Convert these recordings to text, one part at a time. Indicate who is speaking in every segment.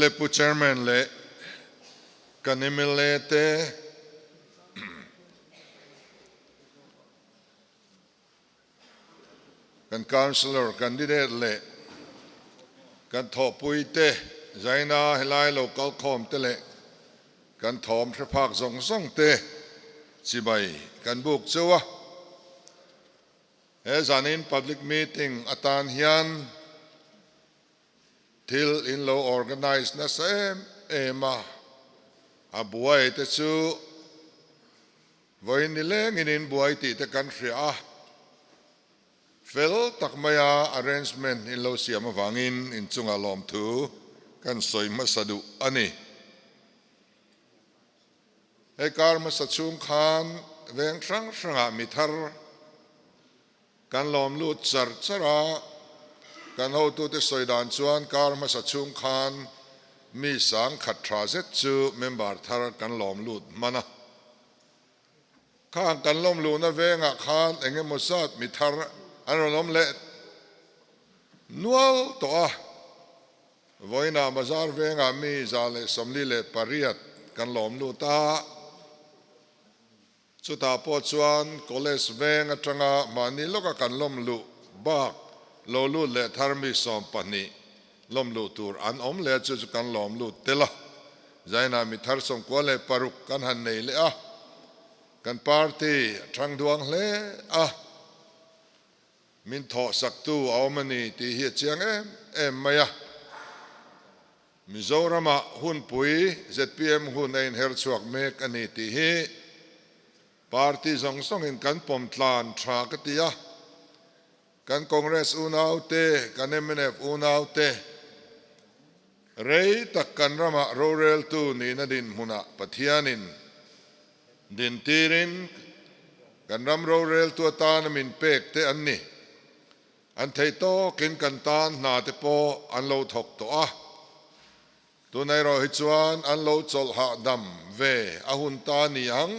Speaker 1: Awle Pu Chairman leh kan mla te kan Councillor candidate leh kan thawhpui te zaina helai lo kalkhawm te leh kan thawm hre phak zawng zawng te chibai kan buk cheu a. He zanin public meeting atan hian Thil in lo organise nasa em em a, a buai te chu vawiin ni lengin in buai tih te kan hria a, fel tak maia arrangement in lo siam avangin inchunga lawmthu kan sawi hmasa duh a ni. Hei kar hmasa chhung khan veng hrang hrangah mi thar Kan lawm lut char char a, kan hotute sawi dan chuan kar hmasa chhung khan mi sang khat tha zet chu member thar kan lawm lut hman a. Khang kan lawm luhna vengah khan eng emaw zat mi thar an rawn awm leh nual tawh a. Vawiinah bazar vengah mi 148 kan lawm lut a. Chutah pawh chuan College veng atanga mahni lawka kan lawm luh bak lo lut leh thar mi 12 lawm luh tur an awm leh a, chu chu kan lawm lut tel a. Zainah mi thar 96 kan han nei leh a, kan party a thang duang hle a, min thawhsaktu a awm a ni tih hi a chiang em em mai a. Mizoramah hunpui zpm hun a inher chhuak mek a ni tih hi party zawng zawngin kan pawm tlan tha ka ti a. Kan Congress unaute, kan mnf unaute rei tak kan ramah roreltu nihna dinhmunah Pathianin dintirin kan ram roreltu atana min pek te an ni. An thei tawkin kan tan hna te pawh an lo thawk tawh a, tuna erawh hi chuan an lo chawlh hahdam ve a hun ta ni ang.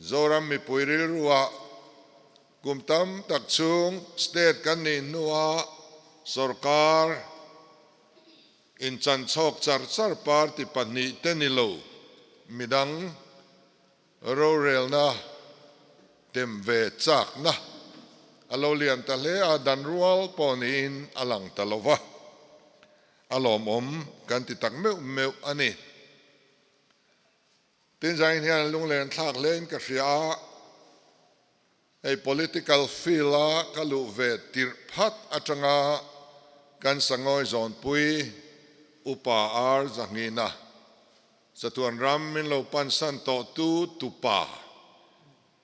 Speaker 1: Zoram mipui rilruah kum tam tak chhung state kan nih hnuah sorkar inchanchhawk char char party pahnih te ni lo midang Rorelna tem ve chakna a lo lian ta hle a, dan rual pawh niin a lang ta lo va, a lawmawm kan ti tak meuh meuh a ni. Tin, zain hian lunglen thlak hlein ka hria a, hei political field a ka luh ve tirh phat atanga kan sangawi zawnpui Upa Ar Zahnghina Chatuan ram min lo pansan tawh tu tupa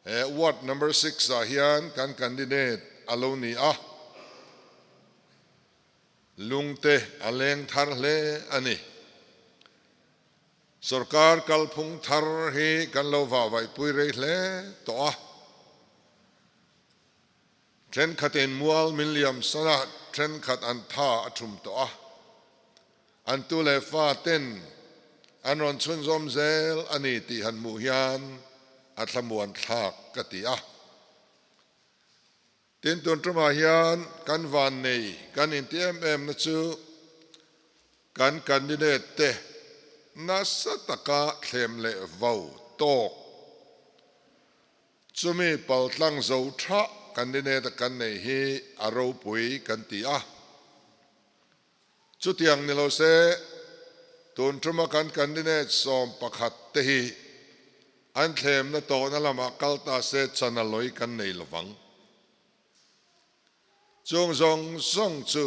Speaker 1: he ward number six ah hian kan candidate a lo ni a, lungte a leng thar hle a ni. Sorkar kalphung thar hi kan lo vahvaihpui rei hle tawh a, thenkhatin mual min liam san a, thenkhat an tha a thum tawh a. An tu leh fa ten an rawn chhunzawm zel a ni tih han hmuh hian a thlamuan thlak ka ti a. Tin, tun tumah hian kan van nei kan inti em em na chu kan candidate te nasa taka thlem leh vo tawk chumi paltlang zo tha candidate a kan nei hi a ropui kan ti a. Chutiang ni lo se, tun tuma kan candidate 11 te hi an thlemna tawhna lamah kal ta se chan a lawi kan nei lovang. Chung zawng zawng chu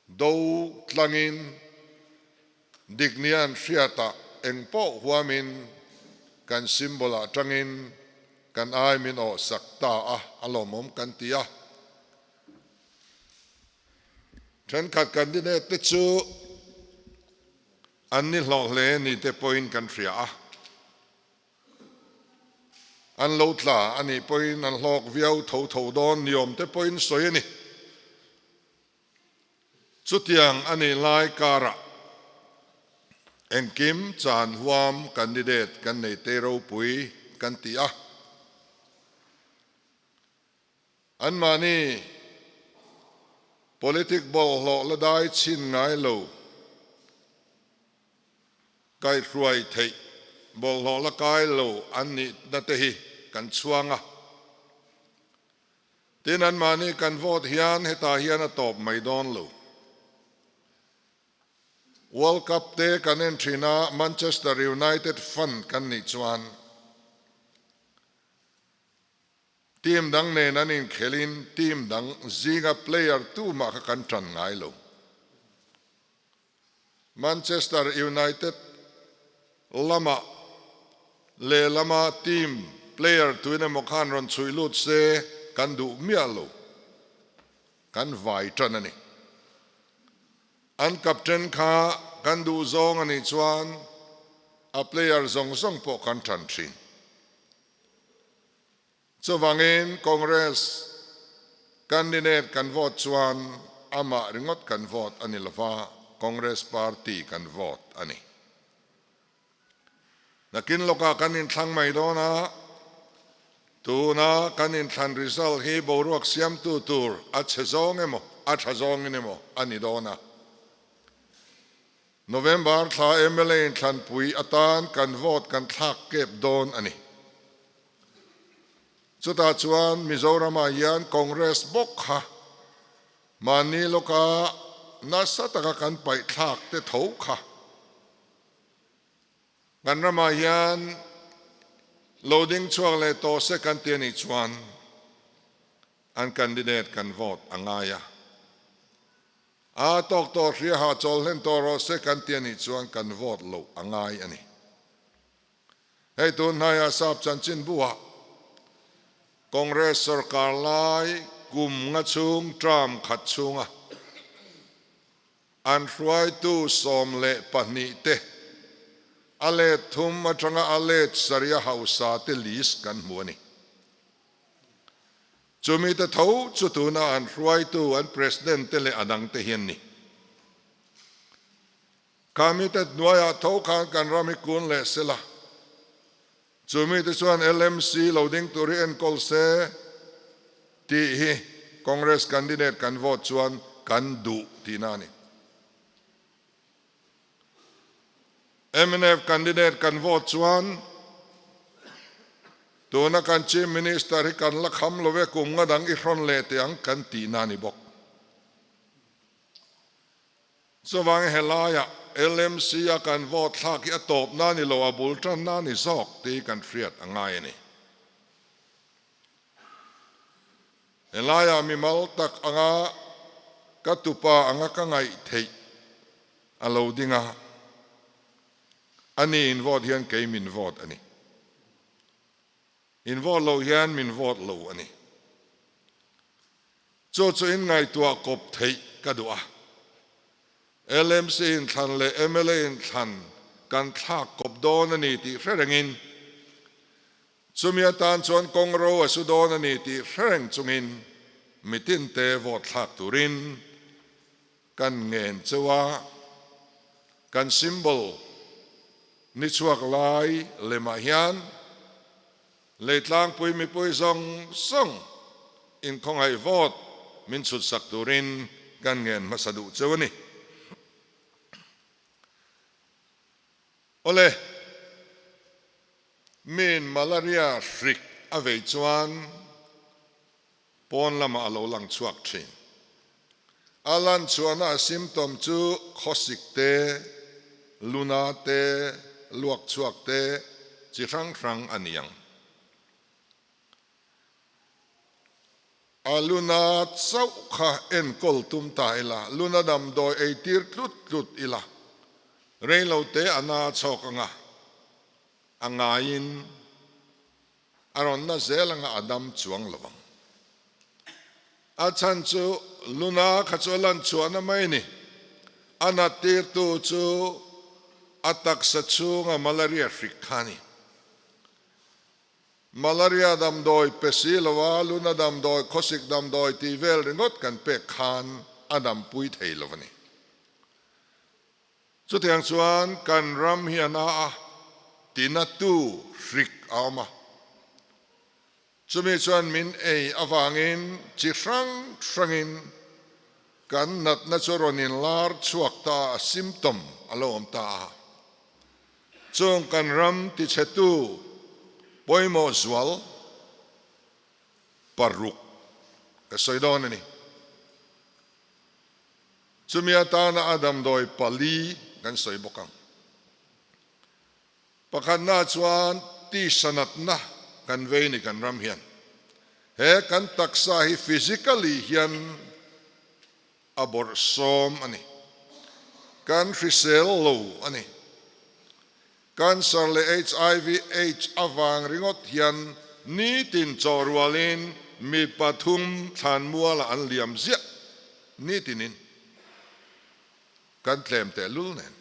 Speaker 1: do tlangin dik nia an hriatah eng pawh huamin kan symbol ah tangin kan ai min awhsak ta a, a lawmawm kan ti a. Thenkhat candidate te chu an ni hlawh hle ni te pawhin kan hria a, an lo tla a nih pawhin an hlawk viau tho tho dawn ni awm te pawhin sawi a ni. Chutiang a nih lai karah engkim chan huam candidate kan nei te ropui kan ti a. Anmahni politic bawlhhlawh la dai chhin ngai lo. Kaihhruai theih bawlhhlawh la kai lo an nihna te hi kan chhuang a. Tin, anmahni kan vote hian hetah hian a tawp mai dawn lo. World Cup te kan en thin a, Manchester United fan kan nih chuan team dang nen an inkhelhin team dang zinga player tumah kha kan tan ngai lo. Manchester United lamah lehlama team player tuin emaw khan rawn chhui lut se kan duh miah lo, kan vai tan a ni. An captain kha kan duh zawng a nih chuan a player zawng zawng pawh kan tan thin. Chuvangin Congress candidate kan vote chuan amah ringawt kan vote a ni lova, Congress party kan vote a ni. Nakin lawkah kan inthlang mai dawn a, tuna kan inthlan result hi boruak siamtu tur a chhe zawng emaw a tha zawngin emaw a ni dawn a. November thla mla inthlanpui atan kan vote kan thlak kep dawn a ni. Chutah chuan Mizoramah hian Congress bawk kha mahni lawka nasa taka kan paihthlak te tho kha kan ramah hian lo ding chhuak leh tawh se kan ti a nih chuan an candidate kan vote a ngai a. A tawk tawh hriaha chawl hlen tawh rawh se kan ti a nih chuan kan vote loh a ngai a ni. Hei tun hnaiah sap chanchinbu ah Congress sorkar lai kum nga chhung term khat chhunga an hruaitu 12 te a let thum atanga a let sarih a hausa te list kan hmu a ni. Chumi te tho chu tuna an hruaitu an president te leh a dang te hi an ni. Kha mite hnuaiah tho khan kan ram hi kun leh sela, chu mite chuan LMC lo ding tur hi enkawl se tih hi Congress candidate kan vote chuan kan duh tihna a ni. Mnf candidate kan vote chuan tuna kan Chief Minister hi kan la kham lo ve kum nga dang i hrawn leh teh ang kan tihna a ni bawk. Chuvangin helaiah LMC a kan vote thlak hi a tawpna ni lo, a bul tanna ni zawk tih kan hriat a ngai a ni. Helaiah mimal tak anga ka tupa anga ka ngaih theih a lo ding a, ani in vote hian kei min vote a ni. In vote loh hian min vote lo a ni. Chu chu in ngaihtuah kawp theih ka duh a. LMC inthlan leh mla inthlan kan thlak kawp dawn a ni tih hre rengin, chumi atan chuan kawng ro a su dawn a ni tih hre reng chungin mitinte vote thlak turin kan ngen cheu a, kan symbol ni chhuak lai lemah hian Leitlangpui mipui zawng zawng inkhawngaih vote min chhut sak turin kan ngen hmasa duh cheu a ni. Awle, miin malaria hrik a vei chuan pawn lamah a lo lang chhuak thin. A lan chhuahna a symptom chu khawsik te, luna te, luak chhuak te chi hrang hrang a ni ang. A luna chauh kha enkawl tum ta ila, luna damdawi ei tir tlut tlut ila, reilo te a na chhawk anga a ngaiin A rawn na zel anga a dam chuang lo ang. A chhan chu Luna kha chu a lan chhuahna mai ni. A nat tirtu chu a taksa chhunga malaria hrik kha a ni. Malaria damdawi pe si loa Luna damdawi, khawsik damdawi tih vel ringawt kan pek khan a dampui thei lo a ni. Chutiang chuan kan ram hi a na a, tinatu hrik a awm a. Chumi chuan min ei avangin chi hrang hrangin kan natna chu rawn inlar chhuak ta a, symptom a lo awm ta a. Chung kan ram tichhetu pawimawh zual paruk ka sawi dawn a ni. Chumi atana a damdawi pali kan sawi bawk ang. Pakhatna chuan tisa natna kan vei ni kan ram hian. He kan taksa hi physically hian a bawrhsawm a ni. Kan hrisel lo a ni. Cancer leh hiv aids avang ringawt hian nitin chaw rualin mi pathum thlanmualah an liam ziah nitinin. Kan tlem tehlul nen.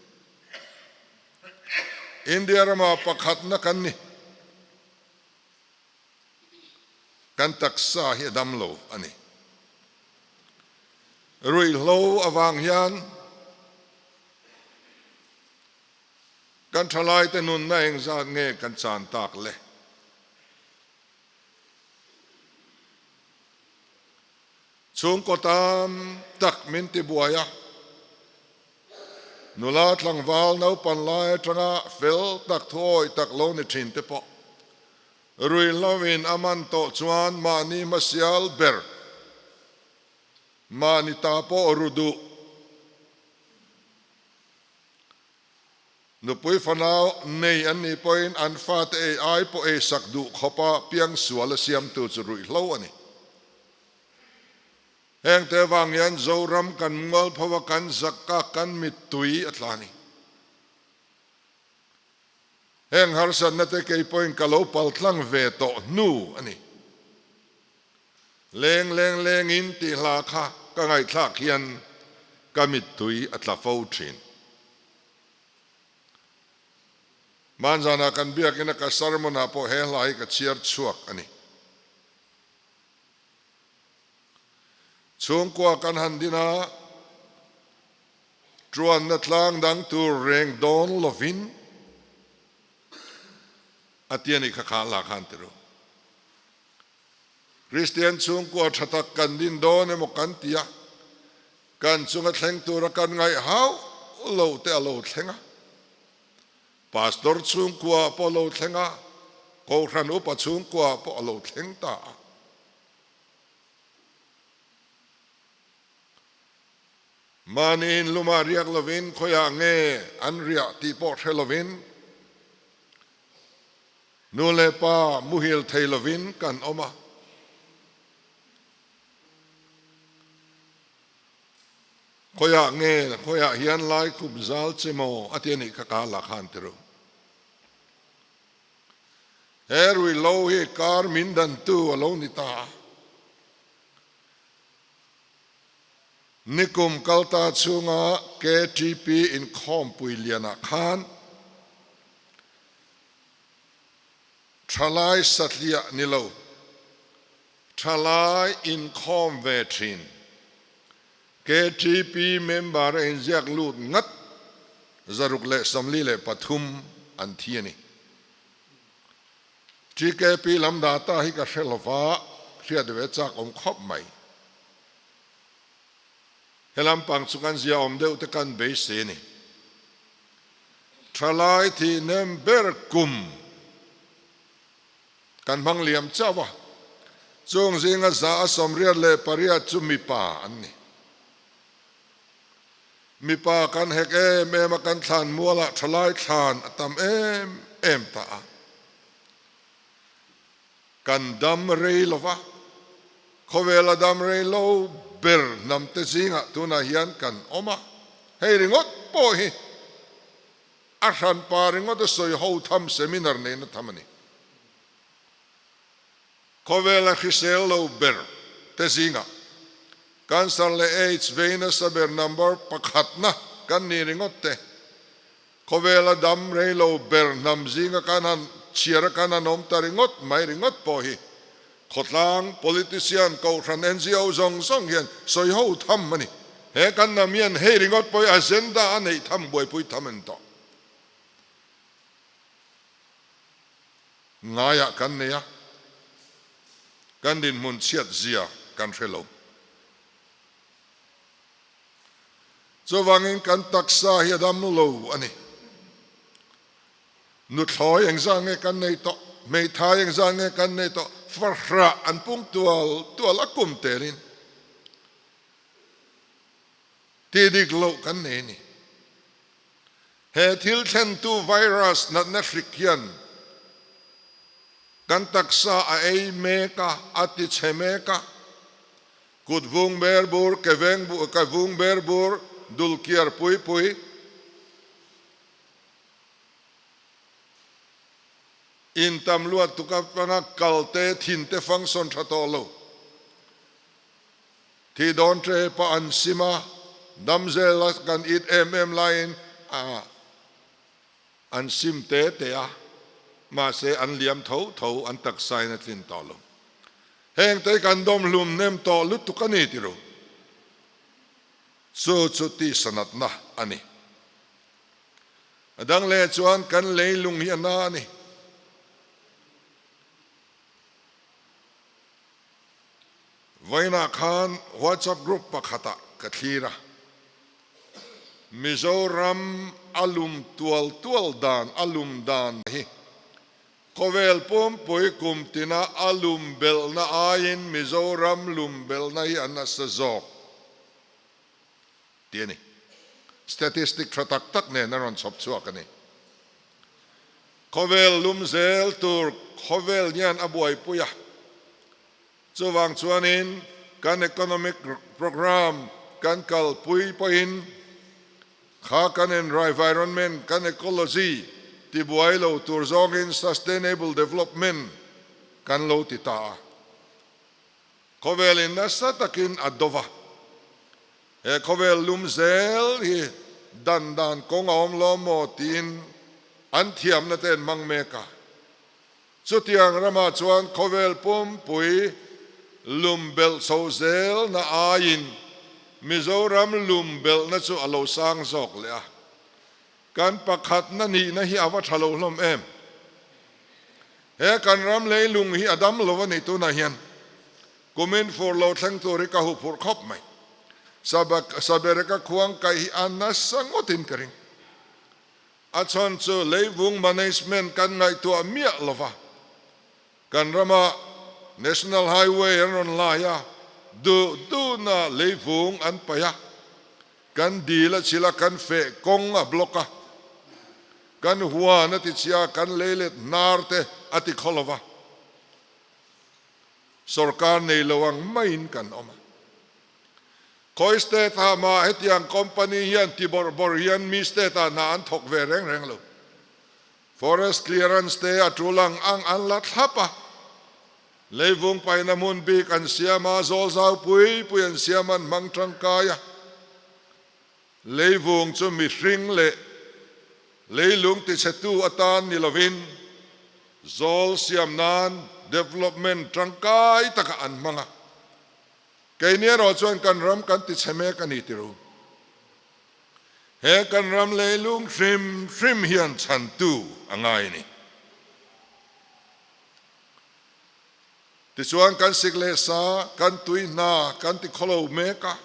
Speaker 1: India rama pakhatna kan ni. Kan taksa hi a dam lo a ni. Ruihhlo avang hian kan thalaite nunna engzat nge kan chan tak le? Chhungkaw tam tak min ti buai a, nula tlangval naupan lai atanga fel tak thuawi tak lo ni thin te pawh ruihhlo in a man tawh chuan mahni hmasial ber mahni ta pawh ru duh. Nupui fanau nei an nih pawhin an fate ei ai pawh ei sak duh khawpa piangsual a siamtu chu ruihhlo a ni. Hengte avang hian Zoram kan mualpho a, kan zak a, kan mittui a tla a ni. Heng harsatna te kei pawhin ka lo paltlang ve tawh hnu a ni. Leng leng lengin tih hla kha ka ngaihthlak hian ka mittui a tla fo thin. Hmanzanah kan biakina ka sermon ah pawh he hla hi ka chhiar chhuak a ni. Chhungkua kan han din a, tuanna tlang dang tur reng dawn lovin a ti a nih kha kha hla khan ti ru. Kristian chhungkua tha tak kan din dawn emaw kan ti a, Kan chunga thleng tura kan ngaih hauh lo te a lo thleng a, Pastor chhungkua pawh a lo thleng a, Kohhran upa chhungkua pawh a lo thleng ta a. Mahni in lumah riak lovin khawiah nge an riah tih pawh hre lovin nu leh pa muhil thei lovin kan awm a. Khawiah nge, khawiah hian lai khup zal che maw a ti a nih kha ka la khan ti ru. He ruihhlo hi kar min dantu a lo ni ta a. Nikum kalta chhunga KTP inkhawmpui lianah khan thalai satliah ni lo, Thalai inkhawm ve thin. KTP member a inziak lut ngat 643 an thi a ni. TKP lam data hi ka hre lova, hriat ve chak awm khawp mai. He lampang chu kan zia awm deuh te kan beisei a ni. Thalai thihnem ber kum. Kan hmang liam chauh a, chung zinga 188 chu mipa an ni. Mipa kan hek em em a, kan thlan mualah thalai thlan a tam em em ta a. Kan dam rei lo va, khawvela dam rei lo ber hnamte zingah tunah hian kan awm a, hei ringawt pawh hi A hranpa ringawt a sawi ho tham seminar neihna tham a ni. Khawvela hrisel lo ber te zingah Cancer leh Aids vei nasa ber number pakhatna kan ni ringawt te, khawvela dam rei lo ber hnam zinga kan han chhiar a kan han awm ta ringawt mai ringawt pawh hi Khawtlang, politician, kohhran, NGO zawng zawng hian sawi ho tham a ni. He kan hnam hian hei ringawt pawh hi agenda a neih tham buaipui tham a ni tawh. Ngaiah kan nei a, kan dinhmun chhiat zia kan hre lo. Chuvangin kan taksa hi a dam lo a ni. Nuthlawi engzah nge kan nei tawh? Hmeithai engzah nge kan nei tawh? Farhrah an pung tual tual a kum telin tih dik loh kan nei a ni. He thil thlentu virus natna hrik hian kan taksa a ei mek a, a ti chhe mek a. Kut vung ber bur, ke veng ke vung ber bur, dul kiar pui pui, In tam luat tuk atanga kal te thin te function tha tawh lo. Thi dawn tre pah an sim a, dam zel a kan it em em laiin a an sim te te a, mahse an liam tho tho an taksa in a tlin tawh lo. Heng te kan dawm hlum hnem tawh lutuk a ni ti ru. Chu chu tihsanatna a ni. A dang leh chuan kan leilung hi a na a ni. Vawiinah khan WhatsApp group pakhatah ka thlir a, Mizoram a lum tual tual dan a lum dan hi khawvel pumpui kum tina a lum belhna aiin Mizoram lum belhna hi a nasa zawk. Tih a ni. Statistic tha tak tak nen a rawn chhawp chhuak a ni. Khawvel lum zel tur khawvel hian a buaipui a, chuvang chuanin kan economic programme kan kalpui pawhin kha kan environment, kan ecology tibuai lo tur zawngin sustainable development kan lo ti ta a. Khawvelin nasa takin a do va, he khawvel lum zel hi dan dan kawng a awm lo maw tiin an thiamna te an hmang mek a. Chutiang ramah chuan khawvel pumpui lum belh chho zelna aiin Mizoram lum belhna chu a lo sang zawk leh a. Kan pakhatna nihna hi a va tha lo hlawm em? He kan ram leilung hi a dam lo a ni tunah hian kumin fur lo thleng tur hi ka hu phurh khawp mai. Sabereka khuang kaih hi a nasa ngawtin ka ring. A chhan chu leivung management kan ngaihtuah miah lo va. Kan rama National Highway an rawn lai a, duh duhna leivung an paih a, kan dil a chhil a, kan feh kawng a block a, kan huan a ti chhia a, kan leilet hnar te a ti khaw lo va, sorkar nei lo ang maiin kan awm a. Khawi state ah mah hetiang company hian ti bawrh bawrh hian mi state ah hna an thawk ve reng reng lo. Forest clearance te a tul ang ang an la thlap a, leivung paihna hmun bik an siam a, zawl zau pui pui an siam an hmang tangkai a. Leivung chu mihring leh leilung tichhetu atan ni lovin zawl siam nan development tangkai takah an hmang a. Keini erawh chuan kan ram kan tichhe mek a ni ti ru. He kan ram leilung hrim hrim hian chhantu a ngai a ni. Tichuan kan sik leh sa, kan tui hna kan ti khawlo mek a,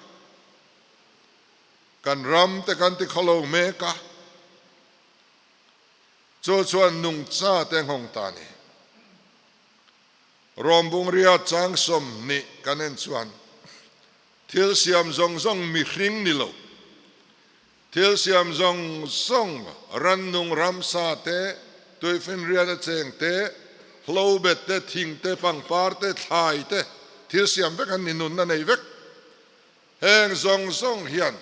Speaker 1: kan ram te kan ti khawlo mek a, chu chuan nungcha te nghawng ta a ni. Rawmbungria chang 20 kan en chuan Thil siam zawng zawng mihring ni lo, thil siam zawng zawng rannung ramsa te, tuifinriat a cheng te, hlobet te, thing te, pangpar te, thlai te, thil siam vek an ni nunna nei vek. Heng zawng zawng hian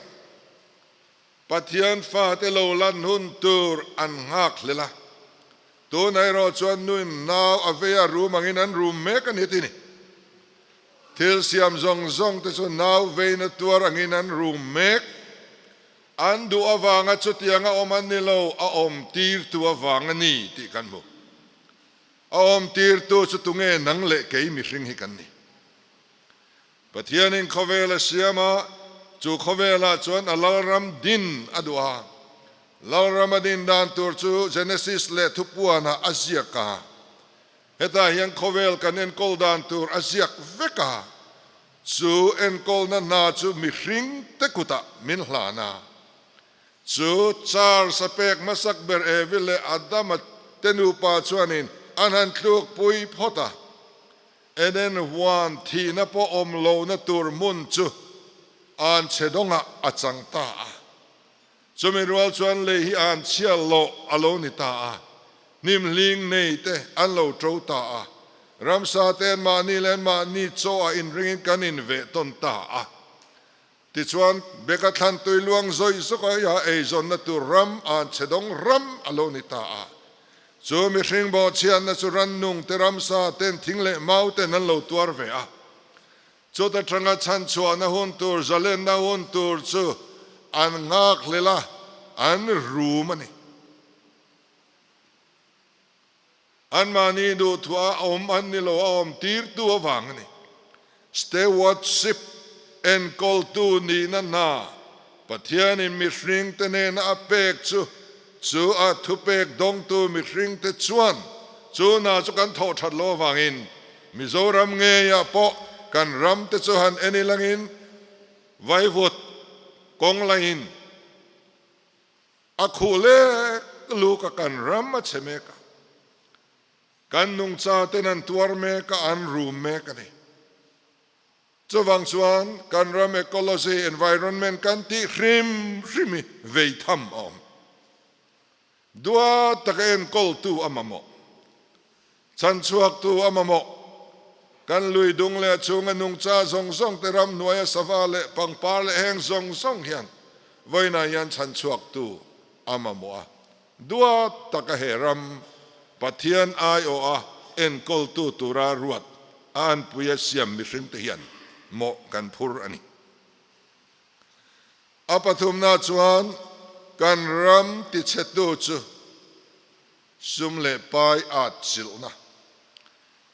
Speaker 1: Pathian fate lo lan hun tur an nghak hlel a, tunah erawh chuan nuin nau a vei a rum angin an rum mek a ni ti ni. Thil siam zawng zawng te chu nau veina tuar angin an rum mek. An duh avanga chutiang a awm an ni lo, a awm tirtu avang a ni tih kan hmu. A awm tirtu chu tunge nang leh kei mihring hi kan ni. Pathianin khawvel a siam a, chu khawvelah chuan a lalram din a duh a. Lalram a din dan tur chu Genesis leh Thupuanah a ziak a. Hetah hian khawvel kan enkawl dan tur a ziak vek a, chu enkawlna hna chu mihring te kutah min hlan a. Chu Charles a pek hmasak ber Evi leh Adama. te nupa chuanin an han tlukpui phawt a. Eden huan thihna pawh awm lohna tur hmun chu an chhe dawngah a chang ta a. Chumi rual chuan lei hi an chhia lawh a lo ni ta a, hnim hling nei te an lo to ta a, ramsa te an mahni leh an mahni chaw ah inringin kan inveh tawn ta a. Tichuan, Beka thlan tui luang zawih zawk a ia eizawnna tur ram an chhe dawng ram a lo ni ta a. Chu mihring bawhchhiatna chu rannung te ramsa ten thing leh mau ten an lo tuar ve a. Chuta tanga chhanchhuahna hun tur, zalenna hun tur chu an nghakhlel a, an rum a ni. Anmahni duhthuah a awm an ni lo, a awm tirtu avang a ni. Stewardship, enkawltu nihna hna, Pathianin mihringte hnena a pek chu, chu a thupek dawngtu mihringte chuan chu hna chu kan thawh that loh avangin Mizoram ngeiah pawh kan ramte chu han en ilangin vaivut kawng lain a khuh lek luk a kan ram a chhe mek a, kan nungcha ten an tuar mek a, an rum mek a ni. Chuvang chuan kan ram ecology, environment kan tih hrim hrim hi vei tham a awm. Duat taka enkawltu a mamawh. Chhanchhuaktu a mamawh. Kan lui dung leh a chhunga nungcha zawng zawng te ramhnuaia sava leh pangpar leh heng zawng zawng hian vawiinah hian chhanchhuaktu a mamawh a. Duat taka he ram Pathian aiawha enkawltu tura ruat a anpuia siam mihringte hian mawh kan phur a ni. A pathumna chuan kan ram tichhetu chu sum leh pai at chilhna,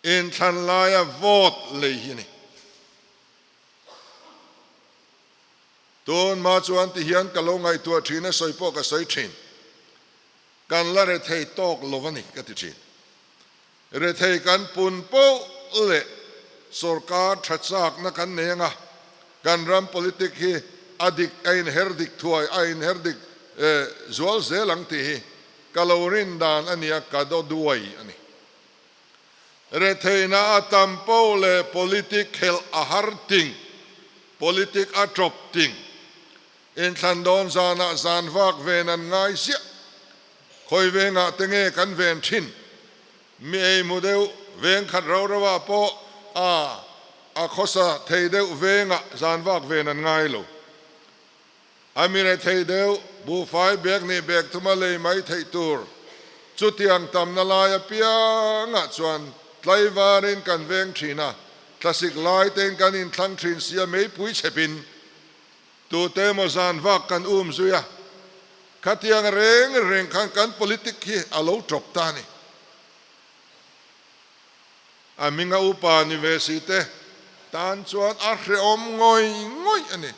Speaker 1: inthlan laia vote lei hi a ni. Tun hma chuan ti hian ka lo ngaihtuah thin a, sawi pawh ka sawi thin. Kan la rethei tawk lo a ni ka ti thin. Rethei kan pun poh leh sorkar tha chakna kan nei anga, kan ram politic hi a dik a inher dik thuai a inher dik zual zel ang tih hi ka lo rin dan a nia, ka daw duai a ni. Retheihna a tam poh leh politic khelh a har ting, politic a tawp ting. Inthlan dawn zanah zan vak ven an ngai ziah. Khawi vengah te nge kan ven thin? Mi ei hmu deuh veng khat rau rauah pawh a a khawsa thei deuh vengah zan vak ven an ngai lo. A mi rethei deuh, buhfai bek nih bek thuma lei mai theih tur. Chutiang tamna lai apiangah chuan tlaivarin kan veng thin a, thlasik lai tein kan inthlang thin si a meipui chhepin tute emaw zan vak kan um zui a. Khatiang reng reng khan kan politic hi a lo tawp ta a ni. A hminga upa ni ve si te tan chuan a hrehawm ngawih ngawih a ni.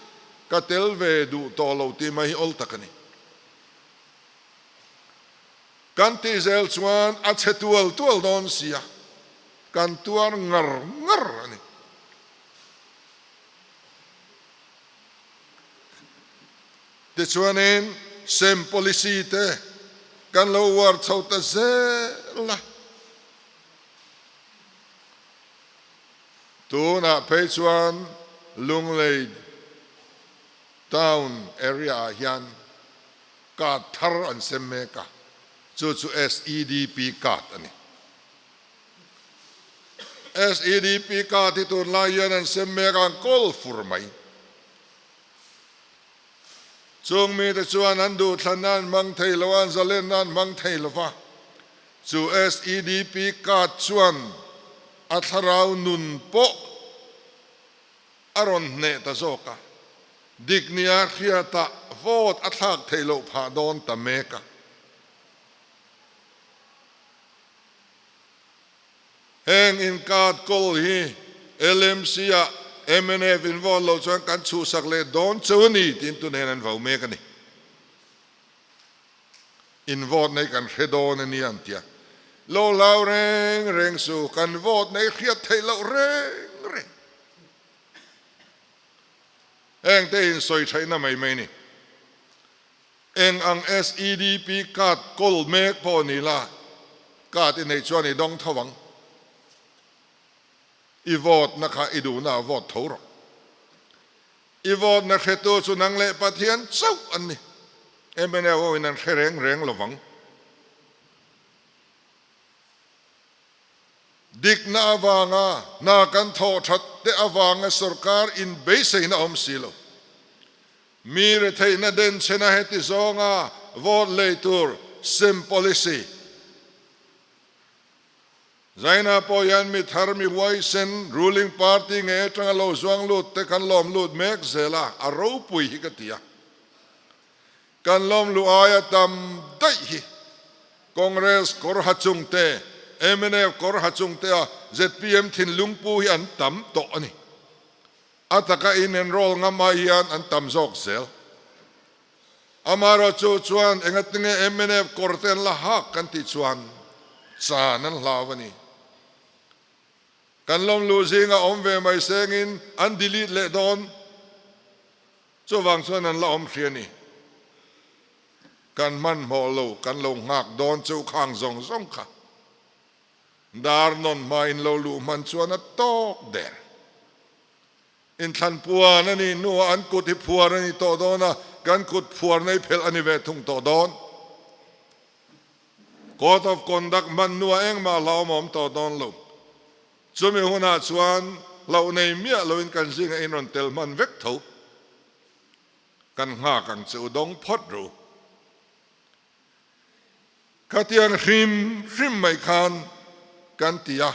Speaker 1: Ka tel ve duh tawh lo tih mai hi awl tak a ni. Kan tih zel chuan a chhe tual tual dawn sia, kan tuar ngar ngar a ni. Tichuanin sem policy te kan lo uar chho ta zel a. Tunah phei chuan Lunglei town area ah hian card thar an sem mek a, chu chu SEDP card a ni. SEDP card hi tunlai hian an sem mek a, an kawl fur mai. Chung mite chuan an duhthlanna an hmang thei lo a, an zalenna an hmang thei lo va. Chu SEDP card chuan a thlarau nun pawh a rawn hneh ta zawk a, dik nia hriatah vote a thlak theih loh phah dawn ta mek a. Heng inkat kawl hi LMC ah mnf in vote loh chuan kan chhuhsak leh dawn cheu a ni tiin tunhen an vau mek a ni. In vote nei kan hre dawn a nia an ti a. Lo hlau reng reng su, kan vote nei hriat theih loh reng reng. Heng te in sawi thaihna mai mai ni. Eng ang SEDP card kawl mek pawh ni la. Card i neih chuan i dawng tho ang. I vote na kha i duhna ah vote tho rawh. I vote na hretu chu nang leh Pathian chauh an ni. Mnf ho in an hre reng reng lovang. Dikna avanga hna kan thawh that te avanga sorkar inbeiseina awm si lo. Mi retheihna denchhena heti zawnga vote lei tur sem policy. Zaina pawh hian mi thar mi huaisen ruling party ngei atanga lo zuang lut te kan lawm lut mek zel a, a ropui hi ka ti a. Kan lawm luh aia tam daih hi Congress kawr ha chung te, mnf kawr ha chung te a zpm thinlung pu hi an tam tawh a ni. A taka in enroll ngam ai hian an tam zawk zel. Amaherawhchu chuan engatinge mnf kawr te an la hak kan tih chuan chan an hlau a ni. Kan lawm luh zinga awm ve mai sengin an delete leh dawn. Chuvang chuan an la awm hria ni. Kan hmanhmawh lo, kan lo nghak dawn cheu khang zawng zawng kha. Dar nawn hma in lo luh hman chuan a tawk der. Inthlan puan a nih hnuah an kut hi phuar a ni tawh dawn a, kan kut phuar nei phelh a ni ve thung tawh dawn. Code of Conduct hman hnuah engmah hlauhawm a awm tawh dawn lo. Chumi hunah chuan hlauh nei miah loin kan zingah in rawn tel hman vek tho. Kan nghak ang che u dawng phawt ru. Khatiang hrim hrim mai khan kan ti a,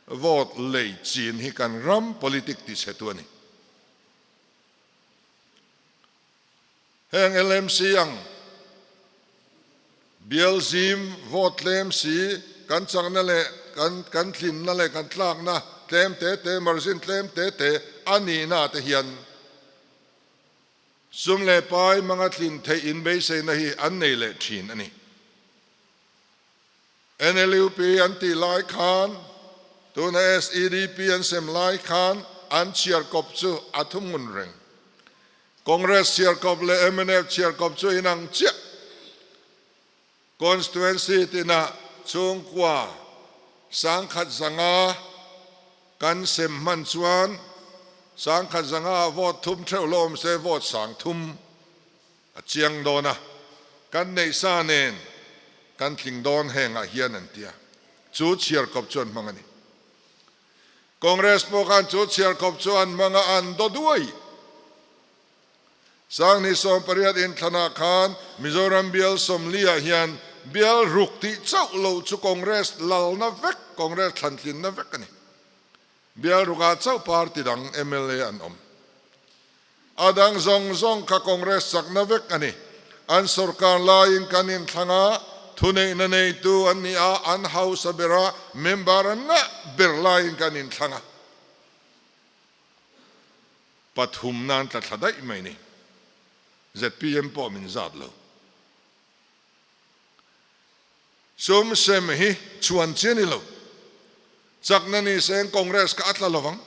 Speaker 1: vote lei chin hi kan ram politic ti chhe tu a ni. Heng LMC ang bial zim vote tlem si kan chakna leh kan kan tlinna leh kan tlakna tlem te te margin tlem te te a nihna te hian Sum leh pai hmanga tlin theih inbeiseina hi an nei leh thin a ni. NLUP an tih lai khan, tuna SEDP an sem lai khan an chhiarkawp chu a thuhmun reng. Congress chhiarkawp leh mnf chhiarkawp chu inang chiah. Constituency tinah chhungkua sangkhat zanga kan sem hman chuan sangkhat zanga vote thum theuh lo awm se vote sang thum a chiang dawn a, kan neih sa nen kan tling dawn hengah hian an ti a, chu chhiarkawp chu an hmang a ni. Congress pawh khan chu chhiarkawp chu an hmang a, an daw duai. Sanghnih 18 inthlanah khan Mizoram bial 40 ah hian bial ruk tih chauh loh chu Congress lalna vek, Congress thlantlinna vek a ni. Bial rukah chauh party dang mla an awm. A dang zawng zawng kha Congress chakna vek a ni. An sorkar laiin kan inthlang a, thuneihna neitu an ni a, an hausa ber a, member an ngah ber laiin kan inthlang a. Pathum nan tla thla daih mai ni. Zpm pawh min zat lo. Sum sem hi chhuan chi a ni lo. Chakna ni seng Congress kha a tla lovang.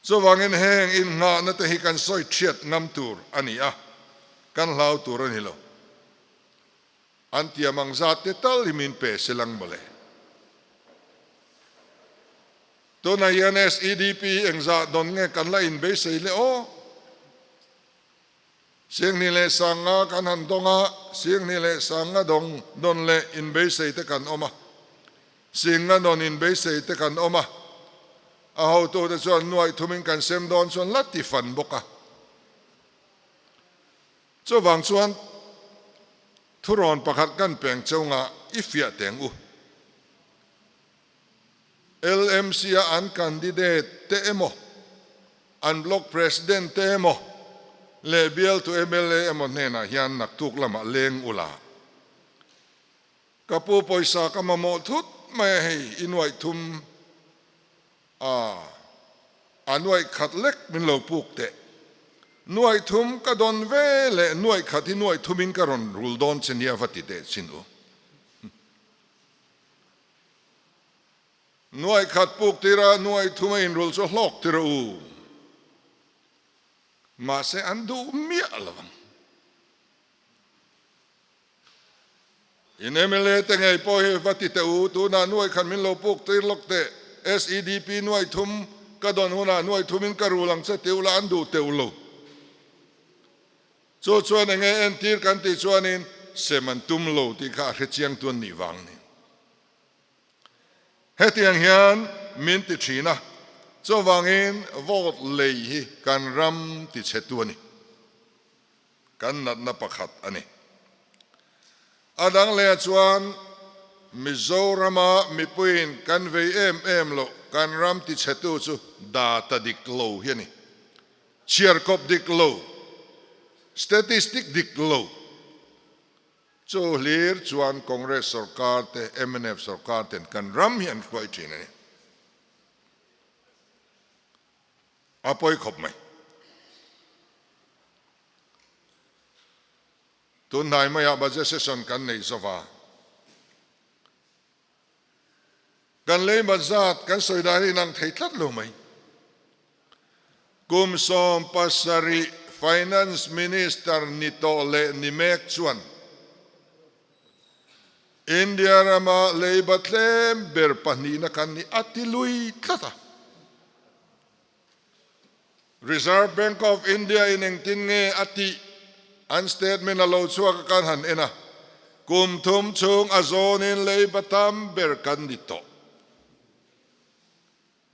Speaker 1: Chuvangin heng innghahna te hi kan sawi thiat ngam tur a ni a, kan hlau tur a ni lo. An tiam ang zat te tal hi min pe se lang mawle. Tunah hian SEDP hi engzah dawn nge kan la inbeisei le aw? Sianghnih leh Sanga kan han dawng a, Sianghnih leh Sanga dawng dawn leh inbeisei te kan awm a, Singa dawn inbeisei te kan awm a, a hotute chuan nuaih thumin kan sem dawn chuan la ti fan bawk a. Chuvang chuan thurawn pakhat kan peng chungah i fiah teng u. LMC a an candidate te emaw, an block president te emaw leh bialtu mla emaw hnenah hian naktuk lamah leng u la. Ka pu pawisa ka mamawh thut mai a hei i nuaih thum a, a nuaih khat lek min lo puk teh. Nuaih thum ka dawn ve leh nuaih khat hi nuaih thumin ka rawn rul dawn che nia va ti teh chin u. Nuaih khat puk tira nuaih thum a inrul chu hlawk tir a u. Mahse an duh miah lo ang. In mla te ngei pawh hi va ti teh u, tunah nuai khan min lo puk tir lawk teh, SEDP nuai thum ka dawn hunah nuai thumin ka rul ang che ti ula an duh teuh lo. Chu chuan enge entir kan tih chuanin sem an tum lo tih kha a hrechiang tu an nih vang ni. Hetiang hian min ti thin a, chuvangin vote lei hi kan ram ti chhe tu a ni. Kan natna pakhat a ni. A dang leh chuan Mizorama mipuiin kan vei em em loh kan ram ti chhe tu chu data dik lo hi a ni. Chhiarkawp dik lo, statistic dik lo. Chu hlir chuan Congress sorkar te, mnf sorkar ten kan ram hi an hruai thin a ni. A pawi khawp mai. Tunhnai maiah budget session kan nei zova. Kan leimat zat kan sawi dan hi inang thei tlat lo mai. Kum 70 Finance Minister ni tawh leh ni mek chuan India rama leiba tlem ber pahnihna kan ni a ti lui tlat a. Reserve Bank of India in engtin nge a tih an statement a lo chhuak a kan han en a, kum thum chhung a zawnin leiba tam ber kan ni tawh.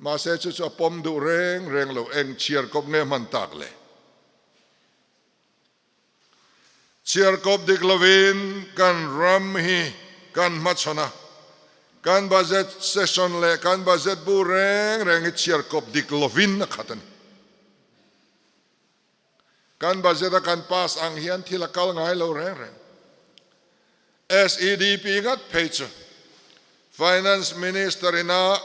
Speaker 1: Mahse chu chu a pawm duh reng reng lo, eng chhiar kawp nge hman tak le? Chhiar kawp dik lovin kan ram hi kan hmachhawn a, kan budget session leh kan budget bu reng reng hi chhiar kawp dik lovin a khat a ni. Kan budget a kan pass ang hian thil a kal ngai lo reng reng. SEDP ngat phei chu Finance Minister ina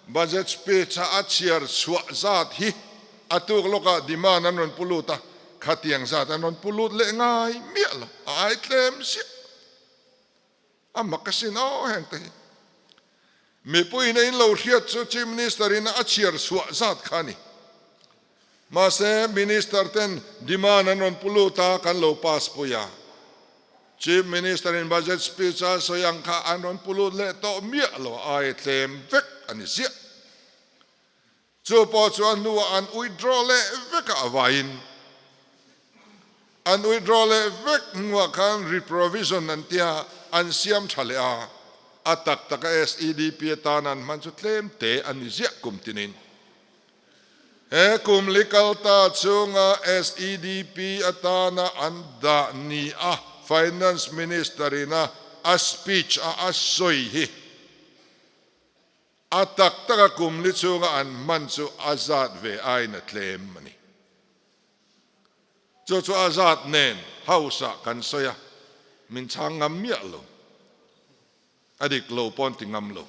Speaker 1: budget speech a a chhiar chhuah zat hi a tuk lawkah demand an rawn pu lut a, khatiang zat an rawn pu lut leh ngai miah lo, a ai tlem ziah. A mak asin aw heng te hi. Mipuiin a inlo hriat chu Chief Minister ina a chhiar chhuah zat kha a ni. Mahse, Minister ten demand an rawn pu lut a, kan lo pass pui a. Chief Minister in budget speech a sawi ang kha an rawn pu lut leh tawh miah lo, a ai tlem vek a ni ziah. Chu pawh chu a hnuah an withdraw leh vek a avaiin an withdraw leh vek hnuah khan reprovision an tia an siam tha leh a, a tak taka SEDP atan an hman chu tlem te a ni ziah kum tinin. He kum li kal ta chunga SEDP atana an dah ni a Finance Minister ina a speech a a sawi hi a tak taka kum li chunga an hman chu a zat ve aiin a tlem a ni. Chu chu a zat nen House ah kan sawi a, min chhang ngam miah lo. A dik lo pawn ti ngam lo.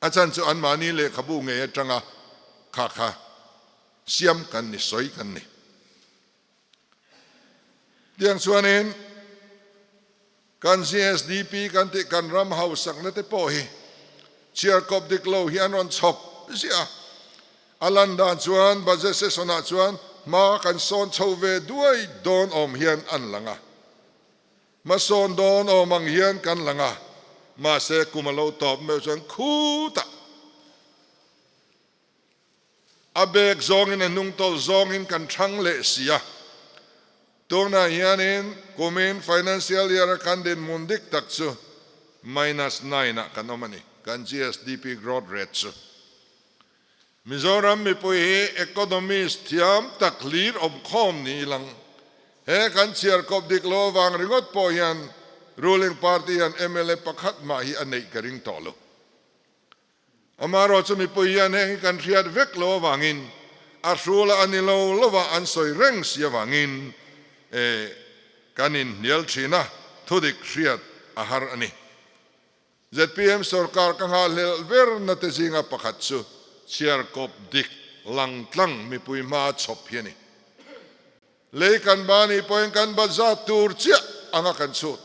Speaker 1: A chan chu anmahni lehkhabu ngei atanga kha kha siam kan ni, sawi kan ni. Tiang chuanin kan GSDP kan tih kan ram hausakna te pawh hi chhiarkawp dik lo hi an rawn chhawp ziah a. A lan dan chuan budget session ah chuan hma kan sawn chho ve duai dawn awm hian an lang a. Hmasawn dawn awm ang hian kan lang a, mahse kum a lo tawp meuh chuan khutah a bek zawngin a hnungtawlh zawngin kan thang leh si a. Tunah hianin kumin financial year a kan dinhmun dik tak chu minus nine ah kan awm a ni, kan GSDP growth rate chu. Mizoram mipui hi economist thiam tak hlir awmkhawm ni ilang. He kan chhiar kawp dik lo avang ringawt pawh hian ruling party hian mla pakhat mah hi a neih ka ring tawh lo. Amaherawhchu mipui hian heng hi kan hriat vek lo avangin a hrula a ni lo lova an sawi reng si avangin kan inhnial thin a, thudik hriat a har a ni. Zpm sorkar ka nghahhlelh ber na te zinga pakhat chu chhiarkawp dik langtlang mipui hma chhawp hi a ni. Lei kan ba nih pawhin kan bat zat tur chiah anga kan chhut.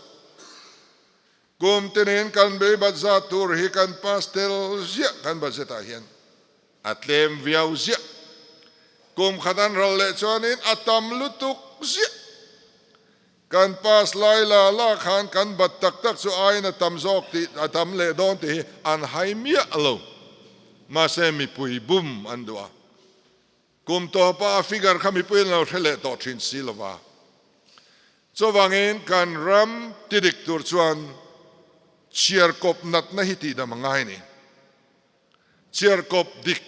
Speaker 1: Kum tinin kan bei bat zat tur hi kan pass tel ziah kan budget ah hian a tlem viau ziah. Kum khat an ral leh chuanin a tam lutuk ziah. Kan pass lai la la khan kan bat tak tak chu aiin a tam zawk tih a tam leh dawn tih hi an hai miah lo. Mahse mipui bum an duh a. Kum tawpa a figure kha mipui an lo hre leh tawh thin si lo va. Chuvangin kan ram ti dik tur chuan chhiarkawp natna hi tihdam a ngai a ni. Chhiarkawp dik,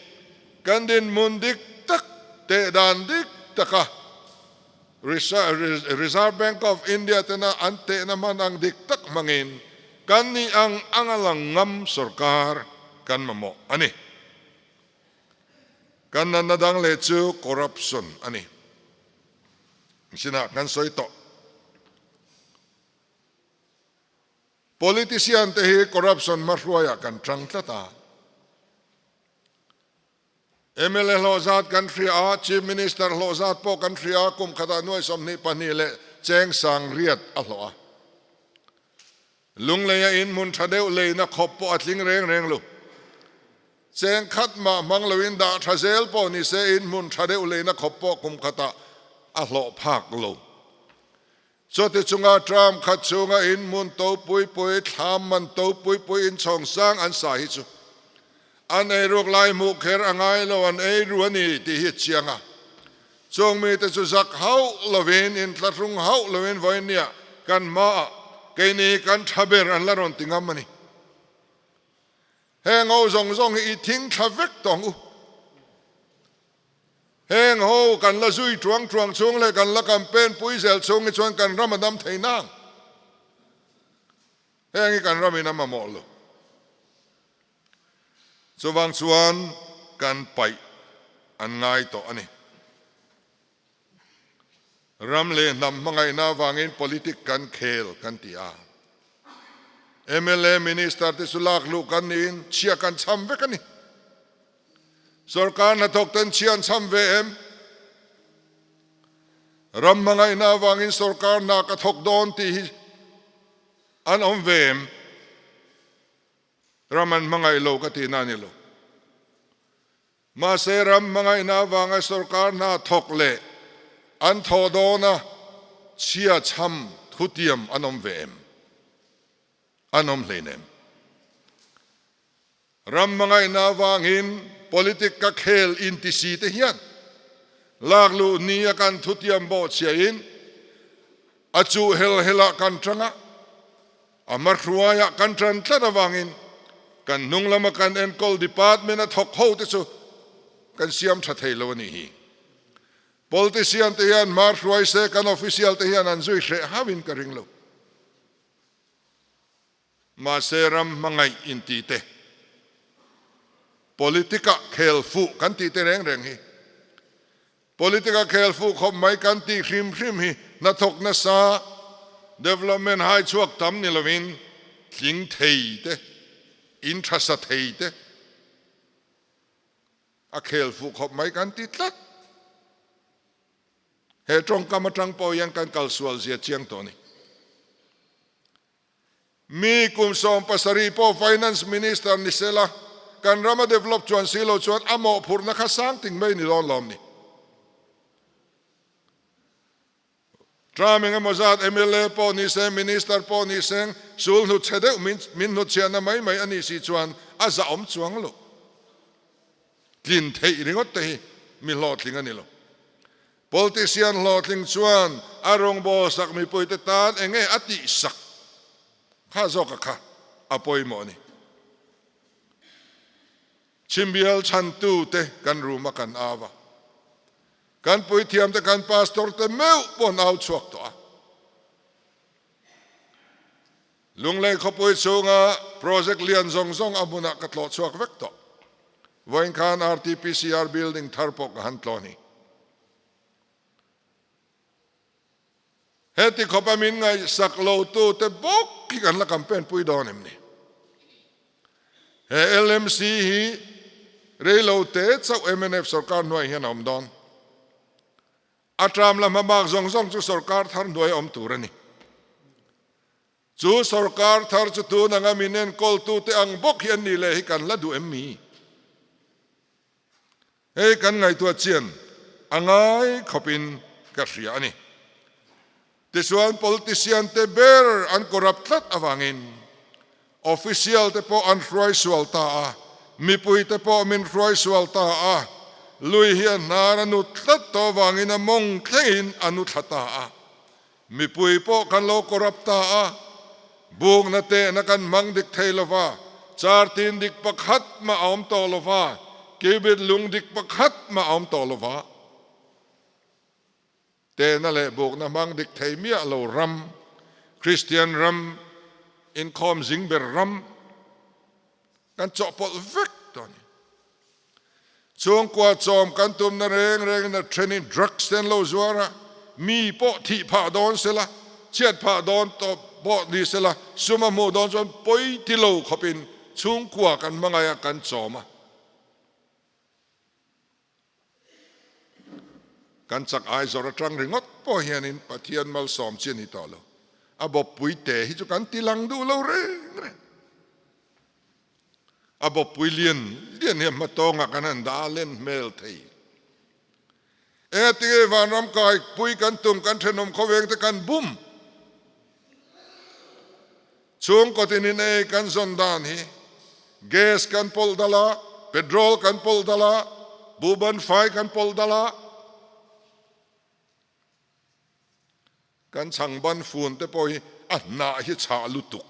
Speaker 1: kan dinhmun dik tak, teh dan dik taka Reserve Bank of India tena an tehna hman ang dik tak hmangin kan nih ang anga lang ngam sorkar kan mamawh a ni. Kan natna dang leh chu corruption a ni. Sinah kan sawi tawh. Politician te hi corruption hmahruaiah kan tang tlat a. Mla hlawh zat kan hria a, Chief Minister hlawh zat pawh kan hria a, kum khatah nuai 22 leh cheng sang riat a hlawh a. Lungleia in hmun tha deuh leina khawp pawh a tling reng reng lo. Cheng khat mah hmang loin dah tha zel pawh ni se in hmun tha deuh leina khawp pawh kum khatah a hlawh phak lo. Chawti chunga tram khat chhunga in hmun to pui pui, thlam man to pui pui in chhawng sang an sa hi chu an eiruk lai hmuh kher a ngai lo, an eiru a ni tih hi a chiang a. Chung mite chu zak hauh lovin, inthlahrung hauh lovin vawinia kan hmaah keini kan tha ber an la rawn ti ngam a ni. Heng ho zawng zawng hi i thing thla vek tawh ang u. Heng ho kan la zui tuang tuang chhung leh kan la campaign pui zel chhung hi chuan kan ram a dam thei nang. Heng hi kan ramin a mamawh lo. Chuvang chuan kan paih an ngai tawh a ni. Ram leh hnam hmangaihna avangin politic kan khel kan ti a. Mla Minister te chu lak luh kan niin chhia kan chham vek a ni. Sorkar hnathawk ten chhia an chham ve em? Ram hmangaihna avangin sorkar hna ka thawk dawn tih hi an awm ve em? Ram an hmangaih lo ka tihna a ni lo. Mahse ram hmangaihna avanga sorkar hna thawk leh an thawh dawna chhia chham thutiam an awm ve em? An awm hleinem. Ram hmangaihna avangin politic ka khel inti si te hian lakluh ni a kan thutiam bawhchhiahin a chuh hel helah kan tang a, A hmahruaiah kan tan tlat avangin kan hnung lama kan enkawl department a thawk ho te chu kan siam tha thei lo a nih hi. Politician te hian hma hruai se kan official te hian an zui hreh hauhin ka ring lo. Mahse ram hmangaih inti te, politic ah khel fuh kan tih te reng reng hi Politic a khel fuh khawp mai kan tih hrim hrim hi hnathawk nasa, development hai chhuak tam ni lovin tling thei te, in tha sa thei te a khel fuh khawp mai kan ti tlat. He tawngkam atang pawh hian kan kalsual zia chiang tawh a ni. Mi kum 17 pawh Finance Minister ni sela, kan ram a develop chuan si lo chuan a mawhphurhna kha sang ting mai ni dawn lawm ni. Term engemaw zat mla pawh ni se, Minister pawh ni seng, sul hnutchhe deuh min min hnutchhiahna mai mai a nih si chuan a zahawm chuang lo. Tlin theih ringawt te hi mi hlawhtling a ni lo. Politician hlawhtling chuan a rawngbâwl sak mipuite tân eng nge a tihsak kha zawka kha a pawimawh a ni. Chhimbial chhantute kan room a kan au a, kan puithiamte kan pastor te meuh pawh an au chhuak tawh a. Lunglei khawpui chhunga project lian zawng zawng a hmunah ka tlawh chhuak vek tawh. Vawiin khan RTPCR building thar pawh ka han tlawh a ni. Heti khawpa min ngaihsak lotute bawk hi kan la campaign pui dawn em ni? He LMC hi reilote chauh mnf sorkar hnuaiah hian a awm dawn. A tram la hmabak zawng zawng chu sorkar thar hnuai awm tur a ni. Chu sorkar thar chu tun anga min enkawltute ang bawk hi an nih leh hi kan la duh em mi? Hei kan ngaihtuah chian a ngai khawpin ka hria a ni. Tichuan politician te ber an corrupt tlat avangin official te pawh an hruai sual ta a, mipui te pawh min hruai sual ta a, lui hi a hnar a nut tlat tawh avangin a mawng thlengin a nu thla ta a, mipui pawh kan lo corrupt ta a, bukna tehna kan hmang dik thei lova, char tin dik pakhat mah a awm tawh lova, cubit lung dik pakhat mah a awm tawh lova. Tehna leh bukna hmang dik thei miah lo ram, Kristian ram, inkhawm zing ber ram kan chawhpawlh vek tawh a ni. Chhungkua chawm kan tumna reng rengin a thenin drugs te an lo zuar a, mi pawh thih phah dawn sela, chhiat phah dawn tawh pawh ni sela, sum a hmuh dawn chuan pawi ti lo khawpin chhungkua kan hmangaih a, kan chawm a. Kan chak ai zawr atang ringawt pawh hianin Pathian malsawm chi a ni tawh lo. A bawppui te hi chu kan ti lang duh lo reng reng. A bawppui lian lian hi a hmatawngah kan han dah a len hmel thei. Engatinge vanram kai pui kan tum kan thenawm khawveng te kan bum. Chhungkaw tinin ei kan zawn dan hi gas kan pawlh dal a, petrol kan pawlh dal a, buhban fai kan pawlh dal a, kan chhangban fun te pawh hi a hnah hi chhah lutuk.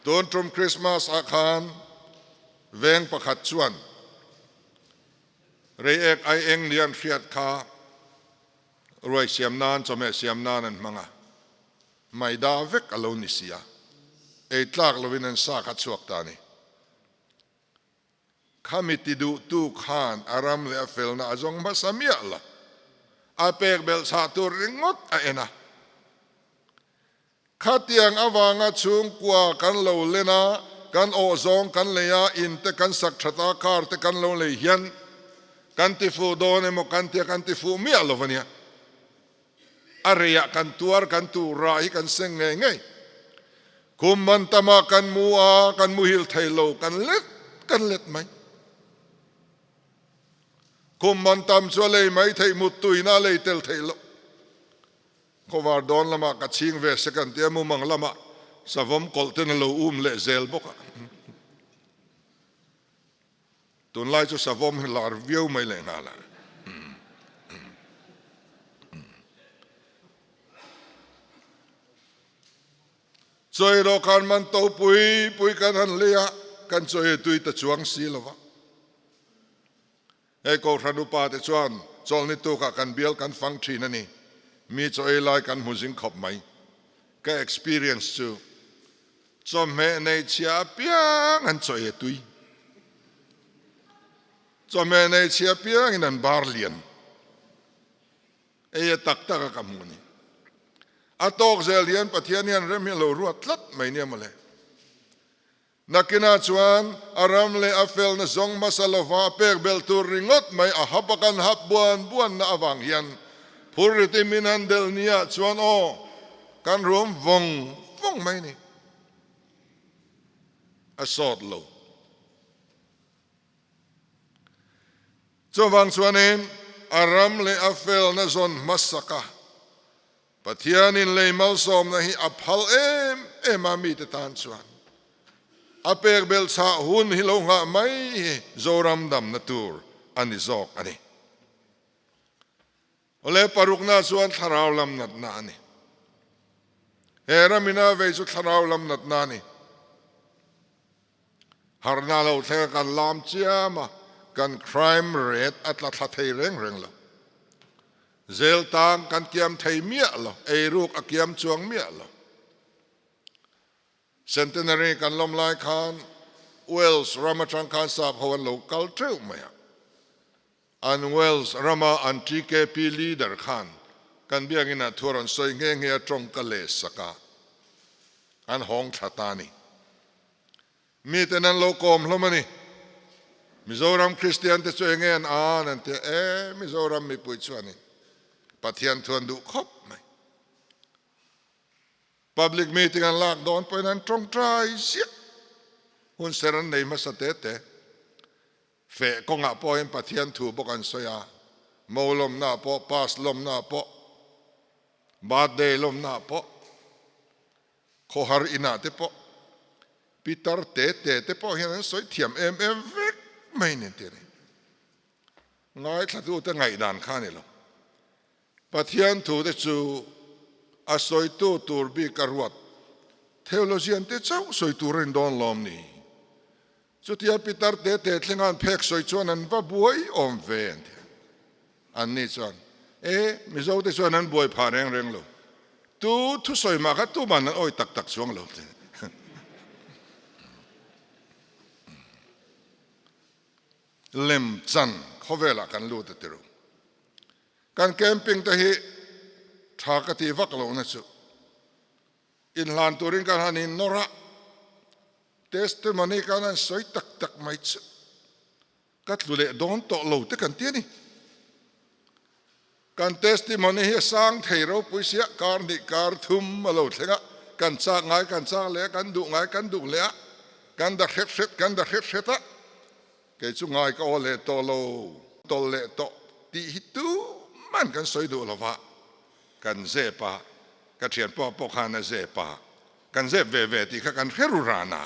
Speaker 1: Tun tum Christmas ah khan veng pakhat chuan Reiek ai eng lian hriat kha ruai siam nan, chawhmeh siam nan an hmang a, maida vek a lo ni si a, ei tlak lovin an sa kha chhuak ta a ni. Khami ti duhtu khan a ram leh a felna a zawng hmasa miah lo, a pek belh chhah tur ringawt a en a. Khatiang avanga chhungkua kan lo len a, kan awh zawng kan lei a, in te kan sak that a, car te kan lo lei hian kan ti fuh dawn emaw kan tia kan ti fuh miah lo ania. A reiah kan tuar kan tur rah hi kan seng ngei ngei. Kum man tamah kan mu a, kan muhil thei lo, kan let kan let mai. Kum man tam chu a lei mai theih muttuina a lei tel theih loh. Khawvar dawn lamah ka chhing ve sek an tia mumang lamah savawm kawlh ten a lo um leh zel bawk a. Tunlai chu savawm hi lar viau mai leh nghal a. Chawi rawh khan man to pui pui kan han lei a, kan chawi tui ta chuang si lo va. Hei Kohhran upa te chuan chawlhni tukah kan bial kan fang thin a ni. Mi chaw ei lai kan hmu zing khawp mai. Ka experience chu chawhmeh nei chhia apiang an chaw ei a tui. Chawhmeh nei chhia apiangin an bar lian. Ei a tak tak a ka hmu a ni. A tawk zel hian Pathian hian rem hi a lo ruat tlat mai nia mawle. Nakinah chuan a ram leh a felna zawng hmasa lova a pek belh tur ringawt mai a hap a kan hap buan buanna avang hian phurrit i min han delh niah chuan aw kan ruam vawng vawng mai ni. A sawt lo. Chuvang chuanin a ram leh a felna zawn hmasak a Pathianin lei malsawmna hi a phal em em a mite tan chuan a pek belh chhah hun hi lo nghah mai hi Zoram damna tur a ni zawk a ni. Awle parukna chuan thlarau lam natna a ni. He ramina vei chu thlarau lam natna a ni. Harhna lo thleng a kan lam chiam a, kan crime rate a tla thla thei reng reng lo. Zel tang kan kiam thei miah lo, eiruk a kiam chuang miah lo. Centenary kan lawm lai khan Wales ram atang khan sap ho an lo kal teuh mai a. An Wales rama an TKP leader khan kan biakinah thu a rawn sawi nghe nghe a tawng ka leh sak a, an hawng thla ta a ni. Miten an lo kawm hlawm a ni. Mizoram Kristian te chu enge an an an tia e, Mizoram mipui chuanin Pathian thu an duh khawp mai. Public meeting an lak dawn pawhin an tawngtai ziah. Hun ser an nei hmasa te te. Feh kawngah pawhin Pathian thu bawk an sawi a, mo lawmnaah pawh, pass lawmnaah pawh, birthday lawmnaah pawh, khawhar inah te pawh, pitar te te te pawh hian an sawi thiam em em vek mai ni tih a ni. Ngaithlatute ngaihdan kha a ni lo. Pathian thu te chu a sawitu tur bik a ruat theologian te chauh sawi tur a ni dawn lawm ni? Chutia pitar te te thlenga an phek sawi chuan an va buai awm ve an ti a. Anni chuan, E, Mizo te chuan an buai phah reng reng lo. Tu thusawi mah kha tuman an awi tak tak chuang lo ti. Lem chan khawvelah kan lut a ti ru. Kan camping te hi tha ka ti vak lo na chu inhlan turin kan han innawr a, testimony kan han sawi tak tak mai chu ka tlu leh dawn tawh lo te kan ti a ni. Kan testimony hi a sang thei ropui sia, kar hnih kar thum a lo thleng a, kan chak ngai kan chak leh a, kan duh ngai kan duh leh a, kan da hret hret kan da hret hret a, kei chu ngai ka aw leh tawh lo, tawlh leh tawh tih hi tuman kan sawi duh lo va, kan zep a, ka thianpa pawh khan a zep a, kan zep ve ve tih kha kan hre ru ran a,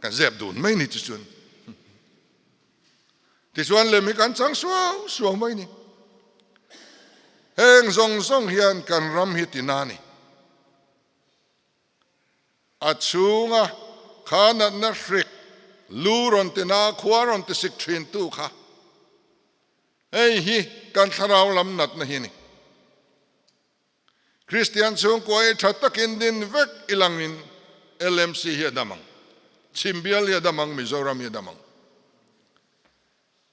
Speaker 1: kan zep dun mai ni chuchun. Tichuan lem hi kan chang suau suau mai ni. Heng zawng zawng hian kan ram hi tina ni. A chhunga kha natna hrik lu rawn tina khua rawn tisik thin tu kha hei hi kan thlarau lam natna hi ni. Kristian chhungkua hi tha takin din vek ilangin LMC hi a dam ang, Chhimbial hi a dam ang, Mizoram hi a dam ang.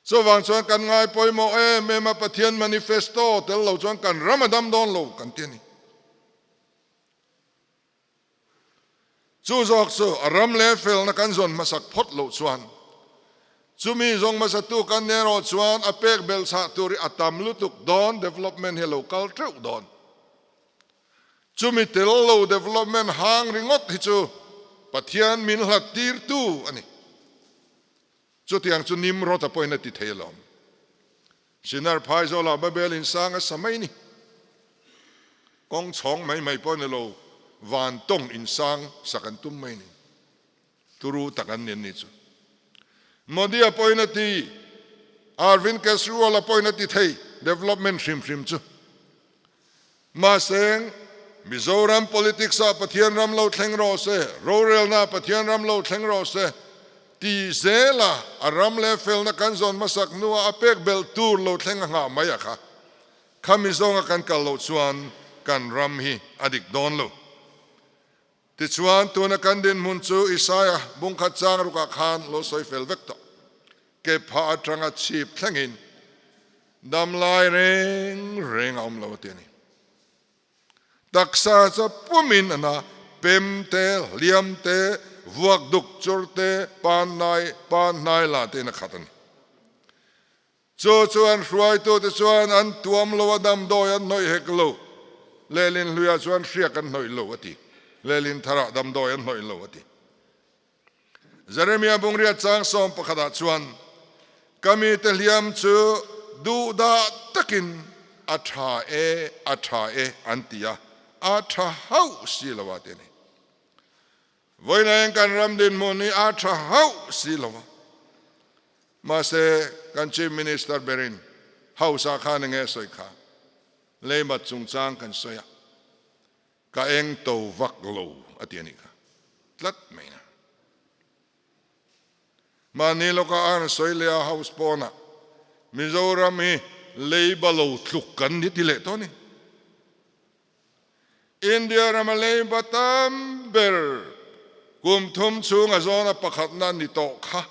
Speaker 1: Chuvang chuan kan ngai pawimawh em em a, Pathian manifesto tel lo chuan kan ram a dam dawn lo kan ti a ni. Chu zawk chu a ram leh felna kan zawn hmasak phawt loh chuan chumi zawng hmasatu kan nih erawh chuan a pek belhchhah tur hi a tam lutuk dawn, development hi a lo kal teuh dawn. Chumi tel lo development hang ringawt hi chu Pathian min hlat tirtu a ni. Chutiang chu Nimrod-a pawhin a ti thei alawm. Sinar phaizawlah Babel insang a sa mai ni. Kawng chhawng mai mai pawh ni lo, van tawng insang sak an tum mai ni. Turu tak an ni an ni chu. Modi-a pawhin a ti, Arvind Kejriwal-a pawhin a ti thei, development hrim hrim chu. Mahse, Mizoram politics-ah Pathian ram lo thleng rawh se, rorelnaah Pathian ram lo thleng rawh se ti zela a ram leh felna kan zawn hmasak hnuah a pek belh tur lo thleng a nghah mai a kha. Khami zawnga kan kal loh chuan kan ram hi a dik dawn lo. Tichuan, tuna kan dinhmun chu Isaia bungkhat chang rukah khan lo sawi fel vek tawh. Kepha atanga chhip thlengin damlai reng reng a awm lo a ti a ni. Taksa chu pumin a na, pem te, hliam te, vuak duk chur te, pan nai, pan hnai la tein a khat a ni. Chu chuan hruaitute chuan an tuam lo a, damdawi an hnawih hek lo. Lehlin hluiah chuan hriak an hnawih lo a ti. Lehlin tharah damdawi an hnawih lo a ti. Jeremia bungriat chang sawm pakhatah chuan, Ka mite hliam chu duhdah takin a tha e, a tha e an ti a, a tha hauh si lo a ti a ni. Vawiin kan ram dinhmun hi a tha hauh si lo a. Mahse, kan Chief Minister berin House-ah khan enge a sawi kha? Leimat chungchang kan sawi a, ka eng to vak lo a ti a nih kha. Tlat mai na. Mahni lawka a han sawi leh a House pawnah Mizoram hi leiba lo tluk kan ni ti leh tawh a ni. India rama leiba tam ber kum thum chhunga zawna pakhatna ni tawh kha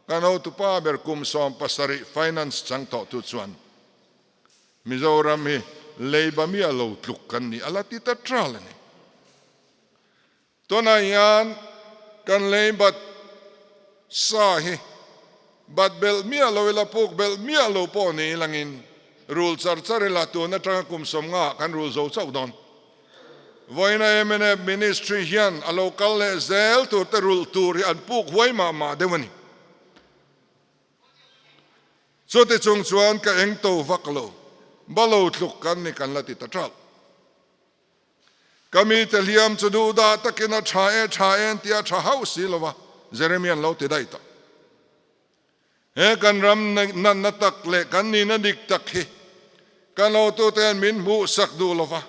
Speaker 1: kan hotupa ber kum 70 finance chang tawhtu chuan Mizoram hi leiba mi a lo tluk kan ni a la ti ta tral a ni. Tunah hian kan leibat sa hi bat belh miah lo ila, puk belh miah lo pawh ni ilangin rul char char ila tun atanga kum 50 ah kan rul zo chauh dawn. Vawiina mnf Ministry hian a lo kal leh zel tur te rulh tur hi an puk huai mah mah deuh a ni. Chuti chung chuan ka eng to vak lo, balo tluk kan ni kan la ti ta ṭalh. Ka mite hliam chu duhdah takin a ṭha e ṭha e an ti a ṭha hauh si lo va, Jeremia'n lo ti daih tawh. He kan ram natna tak leh kan nihna dik tak hi kan hotute min hmuhsak duh lo va,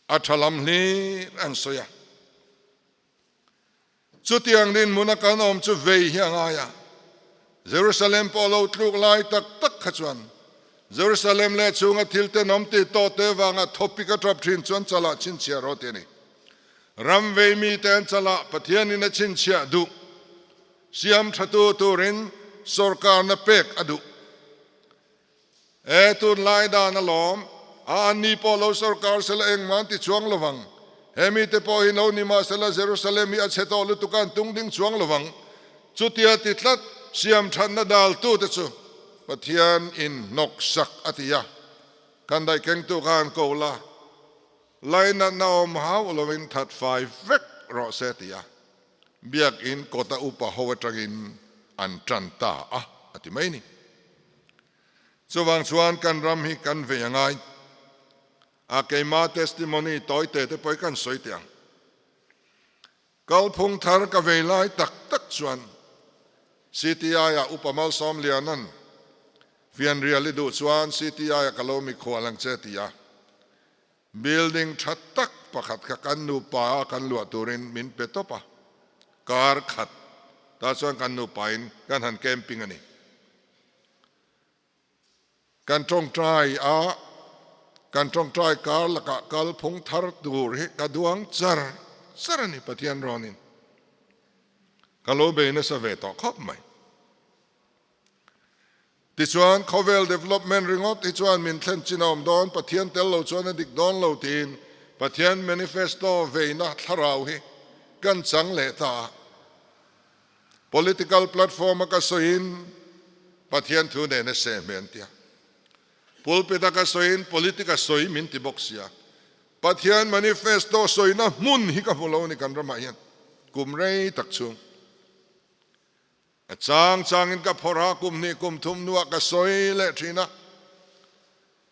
Speaker 1: a ṭha lam hlir an sawi a. Chutiang dinhmuna kan awm chu vei hi a ngai a. Jerusalem pawh lo tluk lai tak tak kha chuan Jerusalem leh chhunga thil tenawm tih tawh te vanga thawpik a tap thin chuan chalah chhinchhiah rawh ti a ni. Ram vei mite an chalah Pathianin a chhinchhiah duh. Siam thatu turin sawrkarna pek a duh. E tunlai dan alawm, a anni pawh lo sawrkar sela engmah an ti chuang lovang. He mite pawh hi lo ni mahsela Jerusalem hi a chhe tawh lutuk a an tung ding chuang lovang. Chutia ti tlat siam thatna daltute chu Pathian in hnawksak a ti a, kan daih kengtu kha an ko la, lainatna awm hauh lovin that fai vek rawh se ti a, Biakinn kawta upa ho atangin an tan ta a, a ti mai ni. Chuvang chuan kan ram hi kan vei a ngai a, keima testimony tawi te te pawh hi kan sawi teh ang. Kalphung thar ka vei lai tak tak chuan CTI ah Upa Malsawm Lianan fianrial i duh chuan CTI ah ka lo mikhual ang che ti a, Building tha tak pakhat kha kan nupa a kan luah turin min pe tawp a, kar khat tah chuan kan nupain kan han camping a ni. Kan tawngtai a, kan tawngtai kar lakah kal phung thar tur hi ka duang char char a ni Pathian rawnin. Ka lo bei nasa ve tawh khawp mai. Tichuan, khawvel development ringawt hi chuan min thlen chin a awm dawn, Pathian tel lo chuan a dik dawn lo tiin Pathian manifesto veina thlarau hi kan chang leh ta a. Political platform a ka sawiin Pathian thu nen a seh hmel an ti a. Pulpit a ka sawiin politic a sawi min ti bawk sia. Pathian manifesto sawina hmun hi ka hmu lo a ni kan ramah hian kum rei tak chhung. A chang changin ka phawrh a, kum hnih kum thum hnuah ka sawi leh thin a,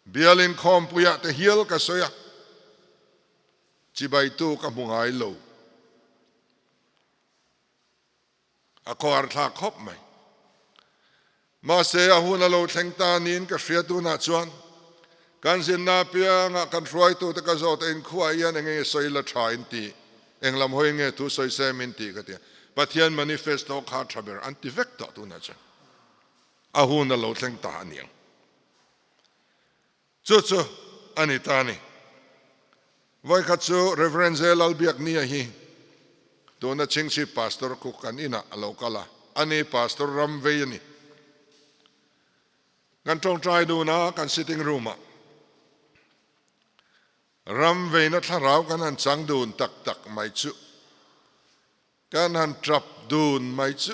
Speaker 1: bial inkhawmpuiah te hial ka sawi a, chibaitu ka hmu ngai lo. A khawhar thlak khawp mai. Mahse, a hun a lo thleng ta niin ka hria tunah chuan kan zinna apiangah kan hruaitute ka zawt a, inkhua hian eng nge sawi la tha in ti, eng lam hawi nge thu sawi sem in ti ka ti a, Pathian manifesto kha tha ber an ti vek tawh tunah chuan a hun a lo thleng ta a niang. Chu chu a ni ta a ni. Vawikhat chu Rev. J. Lalbiaknia hi tuna Chhingchhip Pastor khu kan inah a lo kal a, ani Pastor ram vei a ni. Kan tawngtai dun a, kan sitting room ah ram veina thlarau kan han chang dun tak tak mai chu Kan han tap dun mai chu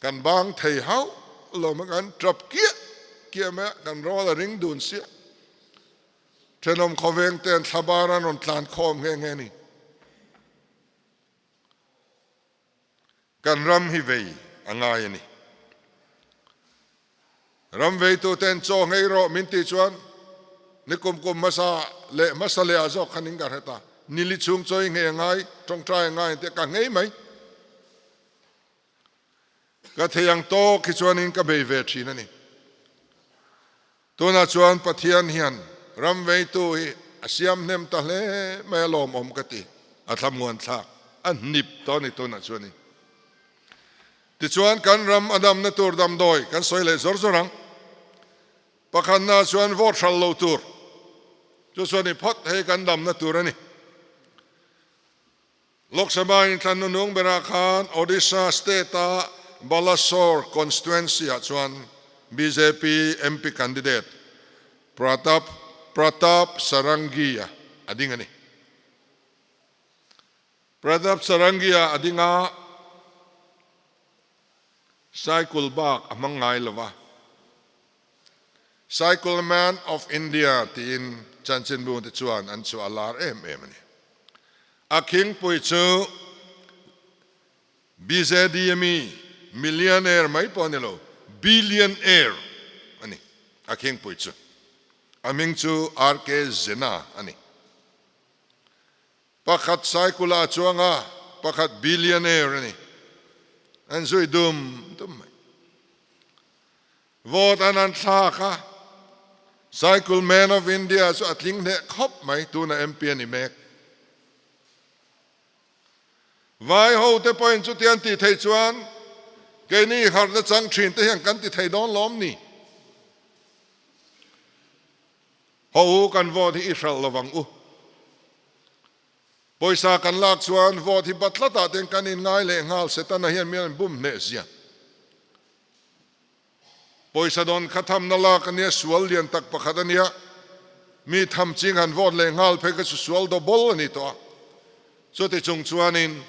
Speaker 1: kan bang thei hauh lo mai, kan tap kiah kiah mai a, kan rawl a ring dun siah. Thenawm khawveng te an thlabar an rawn tlan khawm nghe nghe ni. Kan ram hi vei a ngai a ni. Ram veituten chaw ngei rawh min tih chuan ni kum kum hmasa leh hmasa leh ah zawk khan in ka hre ta. Nili chhung chaw i nghei a ngai, tawngtai a ngai ang tih ka nghei mai. Ka thei ang tawk hi chuanin ka bei ve thin a ni. Tunah chuan Pathian hian ram veitu hi a siam hnem ta hle mai a lawmawm ka ti. A thlamuan thlak a hnip tawh a ni tunah chuanin. Tichuan kan ram a damna tur damdawi kan sawi leh zawr zawr ang. Pakhatna chuan vote hral lo tur chu chuan i phawt hei kan damna tur a ni. Lok Sabha inthlan nunung berah khan Odisha state-a Balasore constituency-ah chuan bjp MP candidate Pratap Pratap Sarangi-a a ding a ni. Pratap Sarangi-a a ding a, cycle bak a hmang ngai lo va. Cycle Man of India tiin chanchinbu te chuan an chhuah a lar em em a ni. A khingpui chu BJD ami Millionaire mai pawh a ni lo, Billionaire a ni a khingpui chu. A hming chu RK Zena a ni. Pakhat Saikula a chuang a, pakhat Billionaire a ni. An zui dum dum mai. Vote an an thlak a, Cycle Man of India chu a tling hneh khawp mai, tuna MP a ni mek. Vai ho te pawhin chuti an tih theih chuan keini harhna chang thin te hian kan ti thei dawn lawm ni? Ho u kan vote hi i hralh lovang u. Pawisa kan lak chuan vote hi bat tlatah ten kan inngai leh nghal Setana hian min an bum hneh zia. Pawisa dawn kha thamna lak a nia, sual lian tak pakhat a nia. Mi tham ching han vote leh nghal phei kha chu sual double a ni tawh a. Chuti chung chuanin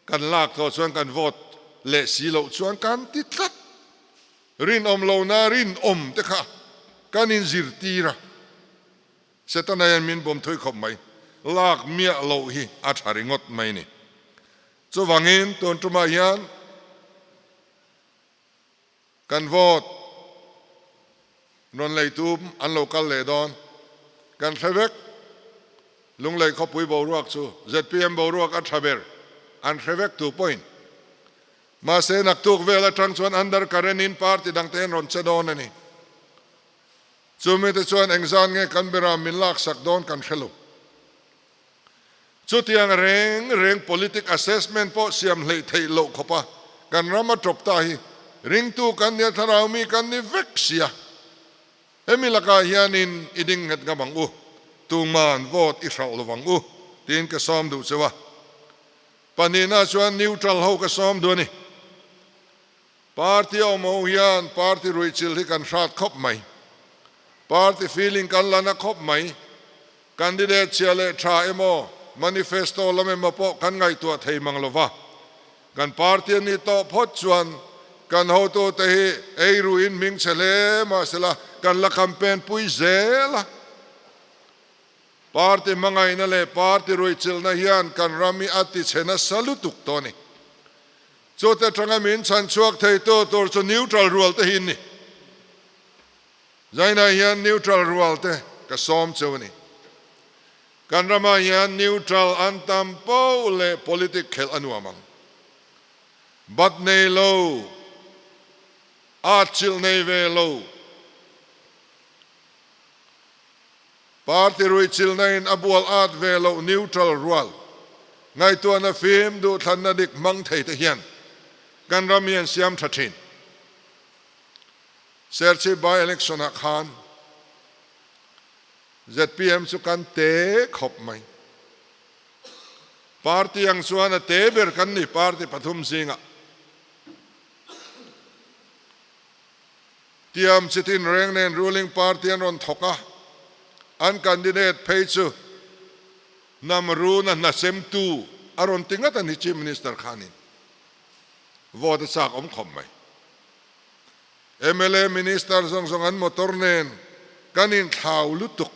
Speaker 1: kan lak tawh chuan kan vote leh si loh chuan kan ti tlat. Rinawm lohna rinawm te kha kan inzirtir a. Setana hian min bawm thui khawp mai. Lak miah loh hi a tha ringawt mai ni. Chuvangin tun tumah hian Kan vote rawn lei tum an lo kal leh dawn. Kan hre vek. Lunglei khawpui boruak chu zpm boruak a tha ber. An hre vek tu pawhin. Mahse naktuk vel atang chuan under current in party dangte an rawn che dawn a ni. Chumi te chuan engzan nge kan beram min laksak dawn kan hre lo. Chutiang reng reng politic assessment pawh siam hleih theih loh khawpa kan ram a tawp ta hi ringtu kan nia thlarau mi kan ni vek sia. Hemi lakah hianin i ding nghet ngam ang u, tuman vote i hrauh lo vang u tiin ka sawm duh cheu a. Pahnihna chuan neutral ho ka sawm duh a ni. Party awm ho hian party ruihchilh hi kan hrat khawp mai. Party feeling kan la na khawp mai. Candidate chhia leh tha emaw, manifesto lam emaw pawh kan ngaihtuah thei mang lo va. Kan party a nih tawh phawt chuan kan hotute hi ei ruin hming chhe hle mahsela kan la campaign pui zel a. Party hmangaihna leh party ruihchilhna hian kan ram hi a ti chhe nasa lutuk tawh a ni. Chute atanga min chhan chhuak theitu tur chu neutral rual te hi an ni. Zainah hian neutral rual te ka sawm cheu a ni. Kan ramah hian neutral an tam poh leh politic khelh a nuam ang. Bat nei lo, at chilh nei ve lo. Party ruihchilhna in a bual at ve loh neutral rual ngaihtuahna fim duhthlanna dik hmang thei te hian kan ram hi an siam tha thin. Serchhip by election ah khan zpm chu kan te khawp mai. Party ang chuan a te ber kan ni party pathum zingah. Tiam chitin reng nen ruling party an rawn thawk a, an candidate phei chu hnam runa hna semtu a rawn ti ngat a ni Chief Minister khanin vote a chak awm khawp mai. Mla Minister zawng zawng an motor nen kan inthlau lutuk,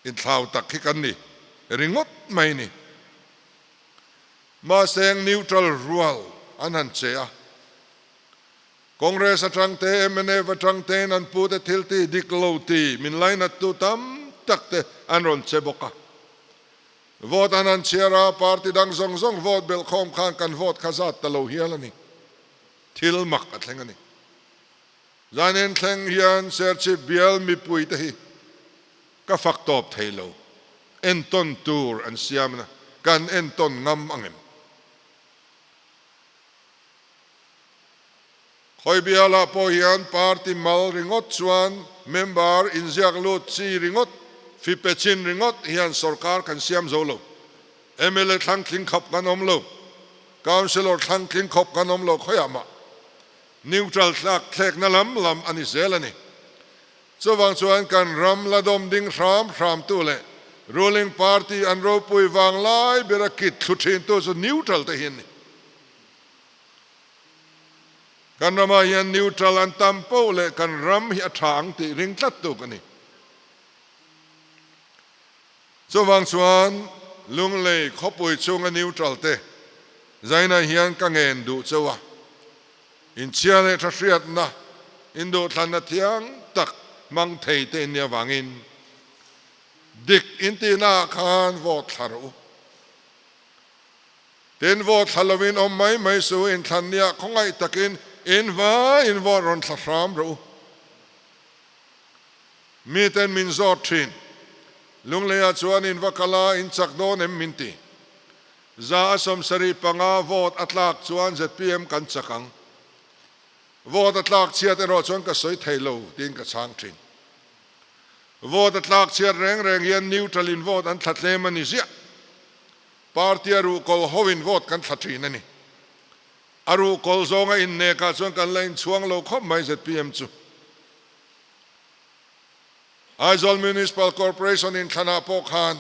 Speaker 1: inthlau tak hi kan ni ringawt mai ni. Mahse neutral rual an han che a. Congress atang te, mnf atang tein an pute thil ti dik lo ti min lainattu tam tak te an rawn che bawk a. Vote an han chhiar a, party dang zawng zawng vote belhkhawm khan kan vote kha zat ta lo hial a ni. Thil mak a thleng a ni. Zanin thleng hian Serchhip bial mipui te hi Ka fak tawp thei lo. Entawn tur an siamna kan entawn ngam ang em? Khawi bialah pawh hian party mal ringawt chuan member inziak lut chi ringawt, fipe chin ringawt hian sorkar kan siam zo lo. Mla thlang tling khawp kan awm lo. Councillor thlang tling khawp kan awm lo khawiah mah. Neutral tlak thlekna lam lam a ni zel a ni. Chuvang chuan kan ram la dawm ding hram hramtu leh ruling party an ropui vang lai bera kit thlu thintu chu neutral te hi an ni. Kan ramah hian neutral an tam poh leh kan ram hi a tha ang tih ring tlat tuk a ni. Chuvang chuan Lunglei khawpui chunga neutral te. Zaina hian ka ngen duh cheu a, inchhia leh tha hriatna, induhthlanna thiang tak hmang thei te in nih avangin dik intihna ah khan vote thla rawh u. Tin, vote thla lovin awm mai mai suh u, inthlan nia khawngaih takin in vaiin vote rawn thla hram rawh u. Miten min zawt thin, Lungleiah chuan in va kal a, in chak dawn em min ti. 175 vote a tlak chuan zpm kan chak ang. Vote a tlak chhiat erawh chuan ka sawi thei lo tiin ka chhang thin. Vote a tlak chhiat reng reng hian neutral in vote an thla tlem a ni ziah. Party a ruhkawl ho in vote kan thla thin a ni. A ruhkawl zawnga innekah chuan kan la inchhuang lo khawp mai zpm chu. Aizawl Municipal Corporation inthlanah pawh khan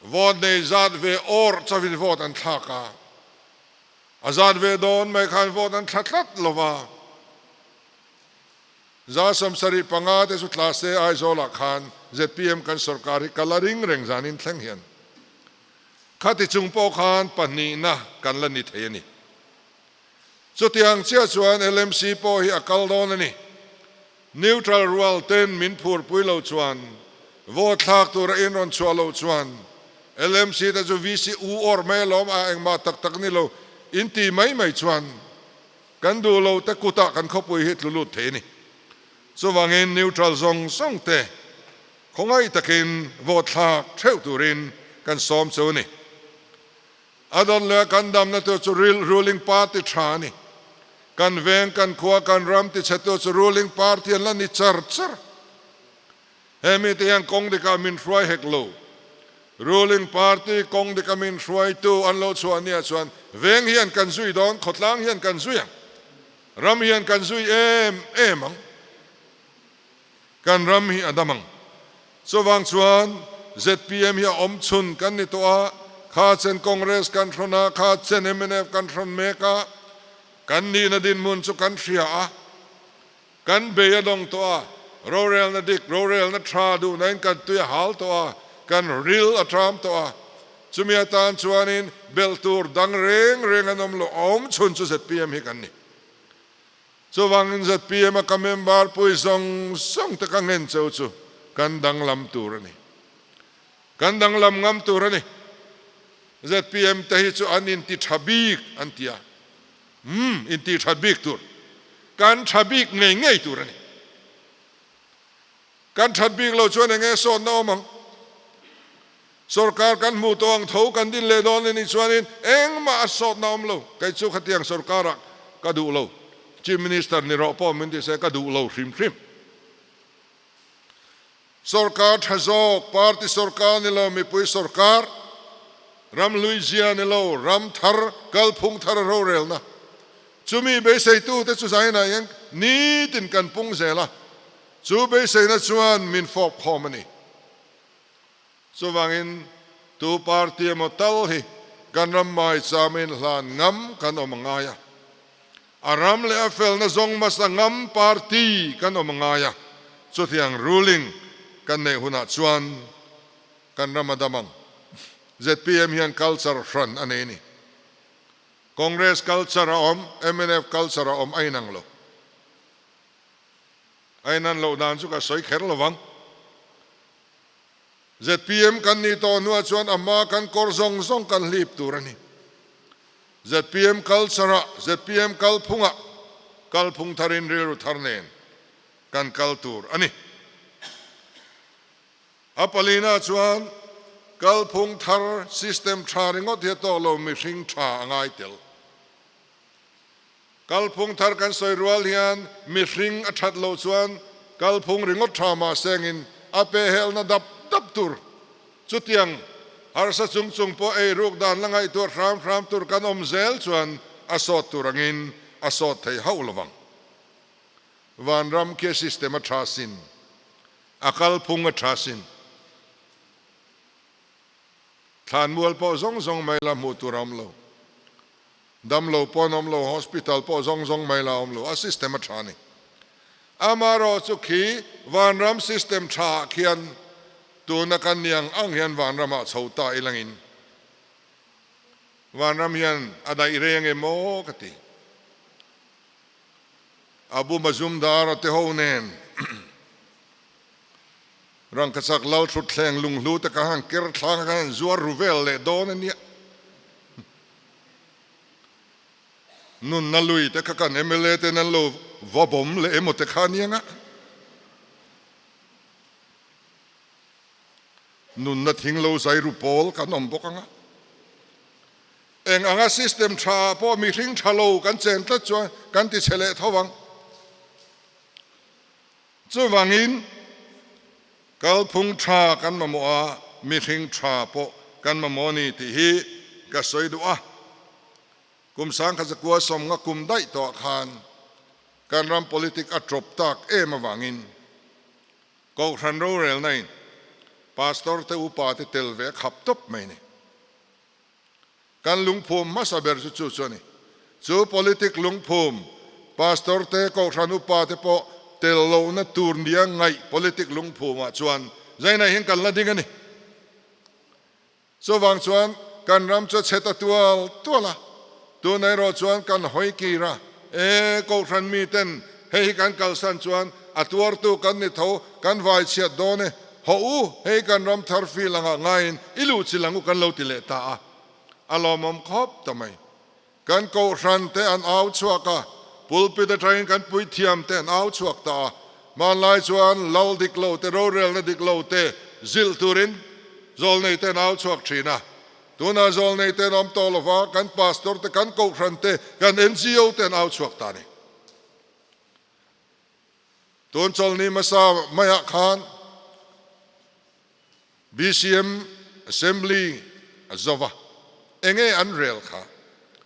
Speaker 1: vote nei zat ve awr chauhin vote an thlak a, a zat ve dawn mai khan vote an thla tlat lo va. 75 te chu tla se Aizawlah khan zpm kan sorkar hi ka la ring reng zanin thleng hian khati chung pawh khan pahnihna kan la ni thei a ni. Chutiang chiah chuan LMC pawh hi a kal dawn a ni. Neutral rual ten min phurpui lo chuan, vote thlak tura in rawn chhuah loh chuan LMC te chu VC u awr mai alawm a engmah tak tak ni lo in ti mai mai chuan kan duh lo te kutah kan khawpui hi tlu lut thei a ni. Chuvangin neutral zawng zawng te khawngaih takin vote thlak theuh turin kan sawm cheu a ni. A dawt leh a kan damna tur chu ruling party tha a ni. Kan veng, kan khua, kan ram tichhetu chu ruling party an la ni char char. He mite hian kawng dikah min hruai hek lo. Ruling party kawng dika min hruaitu an lo chhuah nia chuan veng hian kan zui dawn, khawtlang hian kan zui ang, ram hian kan zui em em ang. Kan ram hi a dam ang. Chuvang chuan zpm hi a awm chhun kan ni tawh a, kha chen Congress kan hrawn a, kha chen mnf kan hrawn mek a, kan nihna dinhmun chu kan hria a, kan bei a dawng tawh a, rorelna dik, rorelna tha duhnain kan tui a hal tawh a, kan ril a ṭam tawh a, chumi atan chuanin belh tur dang reng reng an awm lo, a awm chhun chu zpm hi kan ni. Chuvangin zpm a ka member pui zawng zawng te ka ngen cheu chu kan danglam tur a ni. Kan danglam ngam tur a ni. Zpm te hi chu an inti tha bik an ti a. Umm, inti tha bik tur. Kan tha bik ngei ngei tur a ni. Kan that bik lo chuan enge sawtna awm ang? Sorkar kan hmuh tawh ang tho kan din leh dawn a nih chuanin engmah a sawtna awm lo. Kei chu khatiang sorkarah ka duh lo. Chief Minister ni rawh pawh min ti se ka duh lo hrim hrim. Sorkar tha zawk, party sorkar ni lo, mipui sorkar, ram hlui zia ni lo, ram thar, kalphung thar a rorelna. Chumi beiseitute chu zainah hian nitin kan pung zel a. Chu beiseina chuan min fawp khawm a ni. Chuvangin tu party emaw tal hi kan ram maicham in hlan ngam kan awm a ngai a. A ram leh a felna zawng hmasa ngam party kan awm a ngai a. Chutiang ruling kan neih hunah chuan kan ram a dam ang. Zpm hian culture hran a nei a ni. Congress culture a awm, mnf culture a awm a inang lo. A inan loh dan chu ka sawi kher lo vang. Zpm kan nih tawh hnuah chuan a hma kan kawr zawng zawng kan hlip tur a ni. Zpm culture-ah, zpm kalphungah kalphung tharin rilru thar nen kan kal tur a ni. A palina chuan kalphung thar system tha ringawt hi a tawk lo, mihring tha a ngai tel. Kalphung thar kan sawi rual hian mihring a that loh chuan kalphung ringawt tha mah sengin a pehhelna dap dap tur. Chutiang harsa chung chung pawh ei ruk dan la ngaihtuah hram hram tur kan awm zel chuan a sawt tur angin a sawt thei hauh lovang. Vanram khi a system a tha sin, a kalphung a tha sin. Thlanmual pawh zawng zawng mai la hmuh tur a awm lo. Damlo pawh an awm lo, hospital pawh zawng zawng mai la awm lo, a system a tha a ni. Amaherawh chu khi vanram system tha ah khian tuna kan ni ang ang hian vanramah chho ta ilangin. Vanram hian a daih reng em aw ka ti. Abu Mazumdar-a te ho nen rangkachak lal thutthleng lunghlu te kha han ker thlang a khan han zuar ru vel leh dawn a nia. Nunna lui te kha kan mla ten an lo va bawm leh emaw te kha a nia nga. Nunna thing lo zai ru pawl kan awm bawk ang a. Eng anga system tha pawh mihring tha lo kan chen tlat chuan kan ti chhe leh tho ang. Chuvangin kalphung tha kan mamawh a, mihring tha pawh kan mamawh a ni tih hi ka sawi duh a. Kum sangkhatzakua sawmnga kum daih tawhah khan kan ram politic a tawp tak em avangin Kohhran rorelna in Pastor te upa te tel ve a khap tawp mai a ni. Kan lungphum hmasa ber chu chu chu a ni. Chu politic lungphum, Pastor te, Kohhran upa te pawh tel lohna tur nia ngaih politic lungphumah chuan zainah hian kan la ding a ni. Chuvang chuan kan ram chu a chhe ta tual tual a, tunah erawh chuan kan hawi kir a, e Kohhran miten hei hi kan kalsan chuan a tuartu kan ni tho, kan vai chhiat dawn e, Hawh u, hei kan ram thar fil angah ngaiin i luh chil ang u kan lo ti leh ta a, a lawmawm khawp ta mai. Kan kohhran te an au chhuak a, pulpit atangin kan puithiam te an au chhuak ta a, hmanlai chuan lal dik lo te, rorelna dik lo te zilh turin zawlnei te an au chhuak thin a. Tunah zawlnei te an awm tawh lo va, kan pastor te, kan kohhran te, kan NGO te an au chhuak ta a ni. Tun chawlhni hmasa maiah khan BCM Assembly a zo va, enge an rel kha?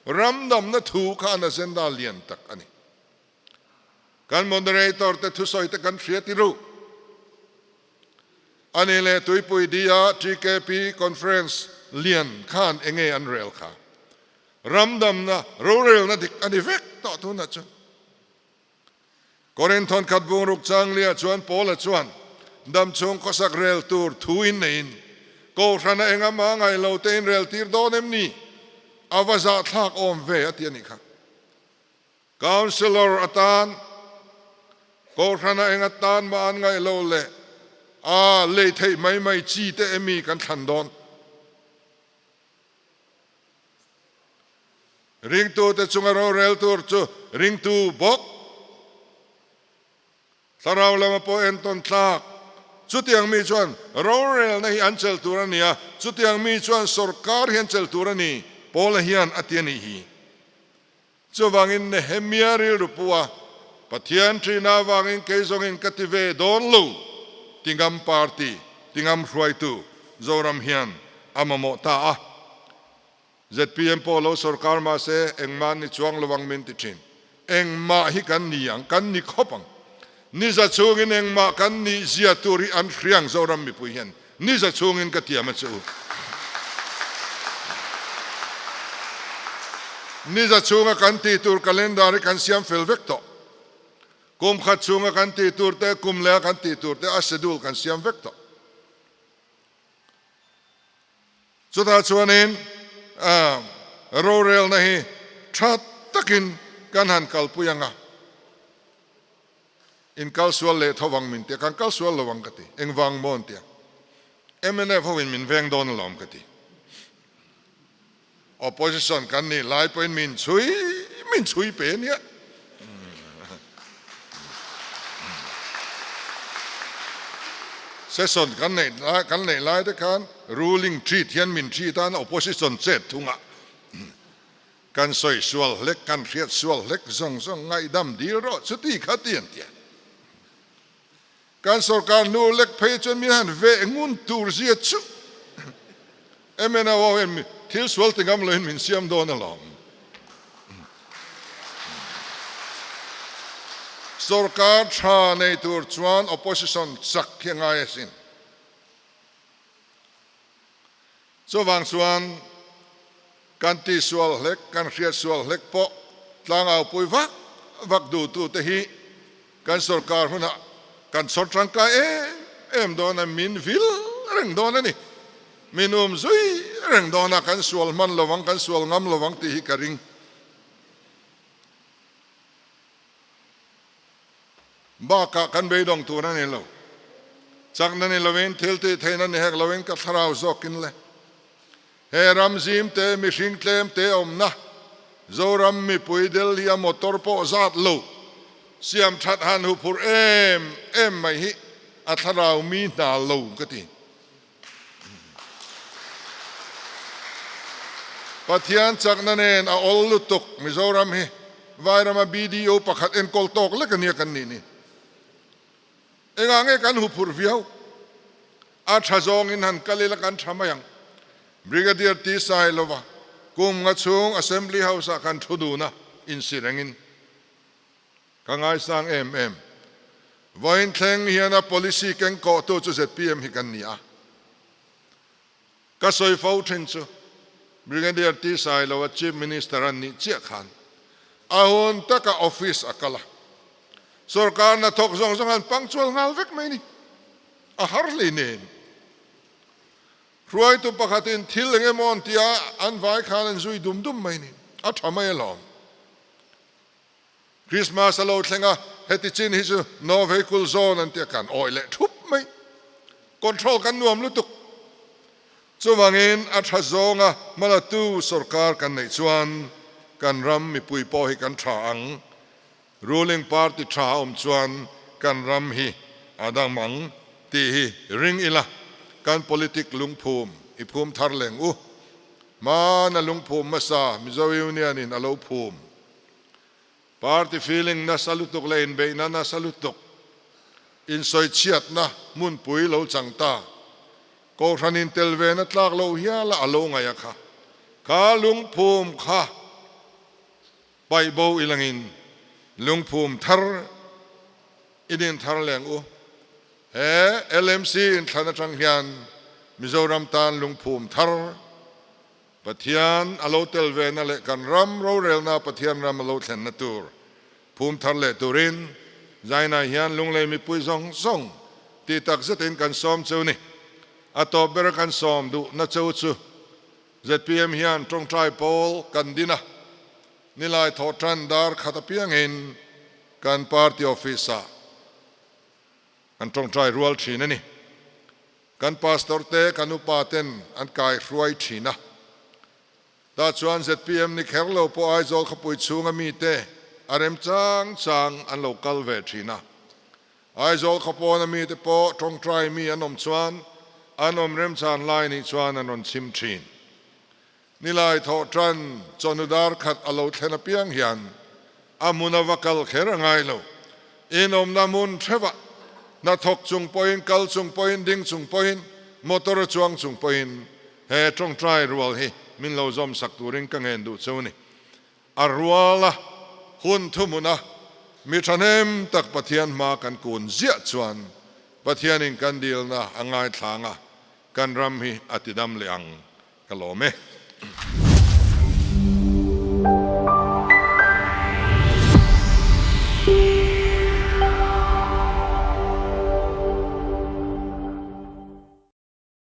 Speaker 1: Ram damna thu kha an agenda lian tak a ni. Kan moderator te thusawi te kan hria ti ru. Ani leh Tuipui Dia TKP Conference lian khan enge an rel kha? Ram damna rorelna dik a ni vek tawh tunah chuan. Korinthon khat bungruk changlia chuan Paula chuan damchhung khawsak rel tur thu in neiin, Kohhrana enga mah ngaih lo te in rel tir dawn em ni? A va zahthlak awm ve a ti a nih kha. Councillor atan Kohhrana enga tan mah an ngaih lo leh a lei theih mai mai chi te emi kan thlan dawn? Ringtute chunga rorel tur chu ringtu bawk. Thlarau lama pawh entawn tlak. Chutiang mi chuan rorelna hi an chelh tur a ni a, chutiang mi chuan sorkar hi an chelh tur a ni, Paula hian a ti a nih hi. Chuvangin Nehemia rilru pu a, Pathian ṭhina avangin kei zawngin ka ti ve dawn lo, ti ngam party, ti ngam hruaitu Zoram hian a mamawh ta a. Zpm pawh lo sorkar mahse engmah ni chuang lo ang min ti thin. Engmah hi kan ni ang, kan ni khawp ang. Niza chhungin engmah kan nih zia tur hi an hriang Zoram mipui hian niza chhungin ka tiam a che u. Niza chhunga kan tih tur calendar hi kan siam fel vek tawh. Kum khat chhunga kan tih tur te, kum leha kan tih tur te a schedule kan siam vek tawh. Chutah chuanin rorelna hi tha takin kan han kalpui ang a, in kal sual leh tho vang min tia, kan kal sual lo ang ka ti, engvang maw an tia, mnf hoin min veng dawn alawm ka ti. Opposition kan nih lai pawhin min chhui min chhui pe a nia. Session kan neih lai kan neih lai te khan ruling treat hian min treat a, opposition chet thungah kan sawi sual hlek kan hriat sual hlek zawng zawng ngaihdam dil rawh chuti kha ti an tia. Kan sorkar hnu lek phei chuan min han veh ngun tur zia chu MNO hian thil sual ti ngam loin min siam dawn alawm. Sorkar tha nei tur chuan opposition chak hi a ngai asin. Chuvang chuan kan tihsual hlek, kan hriatsual hlek pawh tlangaupui vak vak duhtute hi kan sorkar hunah kan chhawr tangkai em em dawn a, min vil reng dawn a ni. Min um zui reng dawn a, kan sual hman lovang, kan sual ngam lovang tih hi ka ring. Bakah kan beidawng tur a ni lo. Chakna ni lovin, thil tih theihna ni hek lovin ka thlarau zawkin le. He ram zim te, mihring tlem te awmna, Zoram mipui Delhi a motor pawh zat lo, siam that han hu phurh em em mai hi a thlarau mi hna lo ka ti. Pathian chakna nen a awl lutuk Mizoram hi Vairama BDO pakhat enkawl tawk lek ania kan nih ni. Engah nge kan huphurh viau? A tha zawngin han kal ila kan tha mai ang. Brigadier T Sailova kum nga chhung Assembly House ah kan thu dun a, insi rengin. Ka ngaisang em em. Vawiin thleng hian a policy keng kawhtu chu zpm hi kan ni a. Ka sawi fo thin chu Brigadier T Sailova Chief Minister an nih chiah khan a hun taka office a kal a. Sorkar hnathawk zawng zawng an punctual nghal vek mai ni. A har hlei nen. Hruaitu pakhatin thil eng emaw an ti a, an vai khan an zui dum dum mai ni. A tha mai alawm. Christmas a lo thleng a, heti chin hi chu no vehicle zone an tia kan awih leh thup mai. Control kan nuam lutuk. Chuvangin a tha zawnga hmalatu sorkar kan neih chuan kan ram mipui pawh hi kan tha ang. Ruling party tha a awm chuan kan ram hi a dang ang tih hi ring ila, kan politic lungphum i phum thar leng u. Hmana lungphum hmasa Mizo Union in a lo phum. Party feeling nasa lutuk leh inbeihna nasa lutuk, insawichhiatna hmunpui lo chang ta, Kohhran intel vena tlak loh hiala a lo ngaih a kha, kha lungphum kha paih bo ilangin lungphum thar i din thar leng u. He LMC inthlan atang hian Mizoram tan lungphum thar Pathian a lo tel vena leh kan ram rorelna Pathian ram a lo thlenna tur phum thar leh turin Zainai hian Lunglei mipui zawng zawng tih tak zetin kan sawm cheu ni. A tawp bera kan sawm duhna cheu chu zpm hian tawngtai pawl kan din a, nilai thawh tan dar khat apiangin kan party office ah kan tawngtai rual thin a ni. Kan pastor te, kan upa ten an kai hruai thin a. Tah chuan zpm ni kher lo pawh Aizawl khawpui chhunga mite a rem chang chang an lo kal ve thin a. Aizawl khawpawna mite pawh tawngtai mi an awm chuan an awm remchan lai nih chuan an rawn chim thin. Nilai thawh tan chawhnu dar khat a lo thlen apiang hian a hmun a va kal kher a ngai lo. Inawmna hmun hrevah hnathawk chung pawhin, kal chung pawhin, ding chung pawhin, motor a chuang chung pawhin he tawngtai rual hi min lo zawm sak turin ka ngen duh cheu a ni. A ruala hun thuhmuna mi thahnem tak Pathian hma kan kun ziah chuan Pathianin kan dilna a ngaithlang a, kan ram hi a tidam leh ang. Ka lawm e.